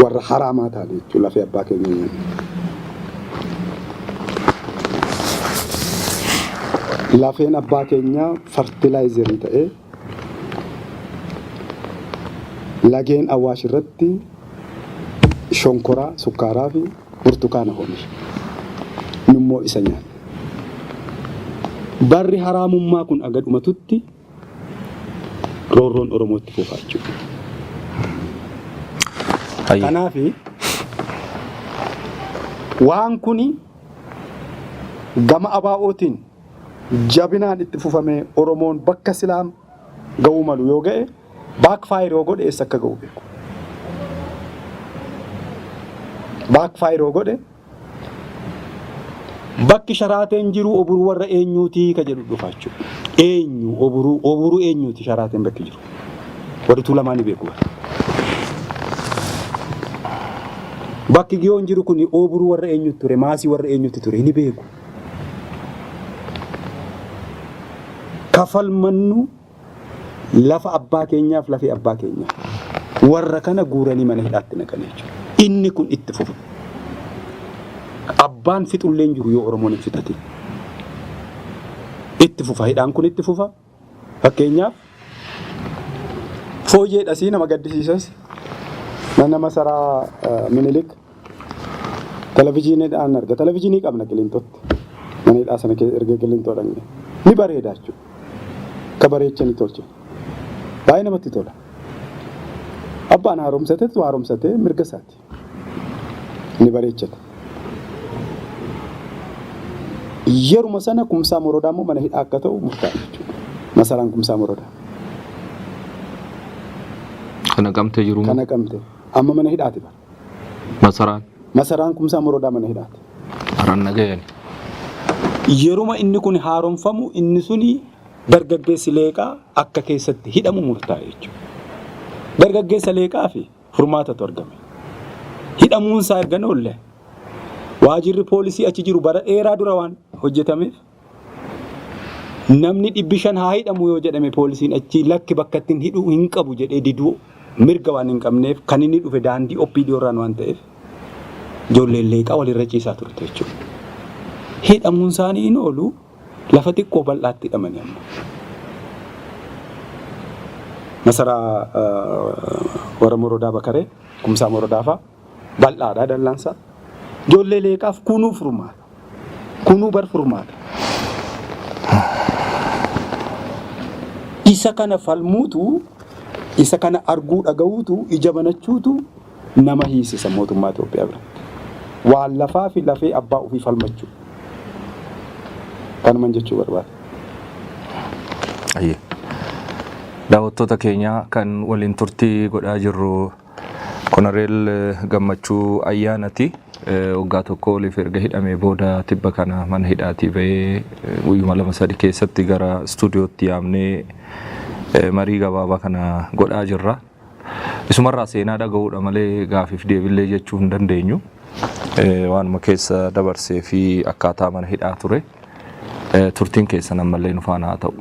warra haraamaa taane jechuudha lafee abbaa keenya nyaanne. Lafeen abbaa keenyaa fertilaayizerii ta'ee lageen Awwaash irratti shonkoraa, sukkaaraa fi burtukaana oomisha. Nummoo isa nyaanna. Barri haraamummaa kun aga dhumatutti roorroon Oromootti fufaa jechuudha. Kanaaf waan kuni gama ABO'tiin jabinaan itti fufamee Oromoon bakka silaam ga'uu malu yoo ga'e backfire yoo godhe eessa akka ga'u beeku. Backfire yoo godhe bakki sharaateen jiru oburuu warra eenyuutii ka jedhu dhufa jechuudha. Eenyu oburuu oburuu eenyuuti sharaateen bakki jiru. Warri Tuulamaa ni beeku. Bakki giyoon jiru kun oburuu warra eenyuutti ture maasii warra eenyuutti ture ni beeku. Kafalmannu lafa abbaa keenyaaf lafee abbaa keenyaa. Warra kana guuranii mana hidhaatti naqan jechuudha. Inni kun itti fufa. Abbaan fixullee hin jiru yoo Oromoon hin fixatin. Itti fufa. Hidhaan kun itti fufa. Fakkeenyaaf fooyyeedhasii nama gaddisiisas mana masaraa Minilik televizyiiniidhaan arga. Televizyiinii qabna Qiliinxootti. Mana hidhaa sana erga Qiliinxoo dhaqne. Ni bareeda jechuudha. Akka bareechanii tolchan. Baay'ee namatti tola. Abbaan haaromsatetu haaromsatee mirga isaati. Ni bareechate. Yeruma sana Kumsaa Morodaa immoo mana hidhaa akka ta'u murtaa'e jechuudha. Masaraan Kumsaa Morodaa. Kan naqamtee jiru Kan naqamte. Amma mana hidhaati bara. Masaraan. Masaraan Kumsaa Morodaa mana hidhaati. Haran nagayani. Yeruma inni kun haaromfamu inni suni dargaggeessi leeqaa akka keessatti hidhamu murtaa'e jechuudha. Dargaggeessa leeqaa fi furmaatatu argame. Hidhamuun isaa erga hin oolle waajirri poolisii achi jiru bara dheeraa dura waan hojjetameef namni 500 haa hidhamu yoo jedhame poolisiin achi lakki bakka ittiin hidhuu hin qabu jedhee diduu mirga waan hin qabneef kan inni dhufe daandii OPDO irraan waan ta'eef ijoolleen leeqaa walirra ciisaa turte jechuudha. Hidhamuun isaanii hin oolu lafa xiqqoo bal'aatti hidhamanii amma. Masaraa warra Morodaa Bakaree, Kumsaa Morodaa fa'a bal'aadha dallaansaa. Ijoollee leeqaaf kunuu furmaata. Kunuu bar furmaata. Isa kana falmuutu, isa kana arguu dhaga'uutu, ija banachuutu nama hiisisa mootummaa Itoophiyaa biratti. Waan lafaa fi lafee abbaa ofii falmachuu. Kanuman jechuu barbaada. Ayyee. Daawwattoota keenya kan waliin turtii godhaa jirru Konareel Gammachuu Ayyaanati. Waggaa tokko oliif erga hidhamee booda tibba kana mana hidhaatii bahee guyyuma lama sadi keessatti gara istuudiyootti yaamnee marii gabaabaa kana godhaa jirra. Isumarraa seenaa dhaga'uudha malee gaafiif deebillee jechuu hin dandeenyu. Waanuma keessa dabarsee fi akkaataa mana hidhaa ture. Turtiin keessan ammallee nu faana haa ta'u.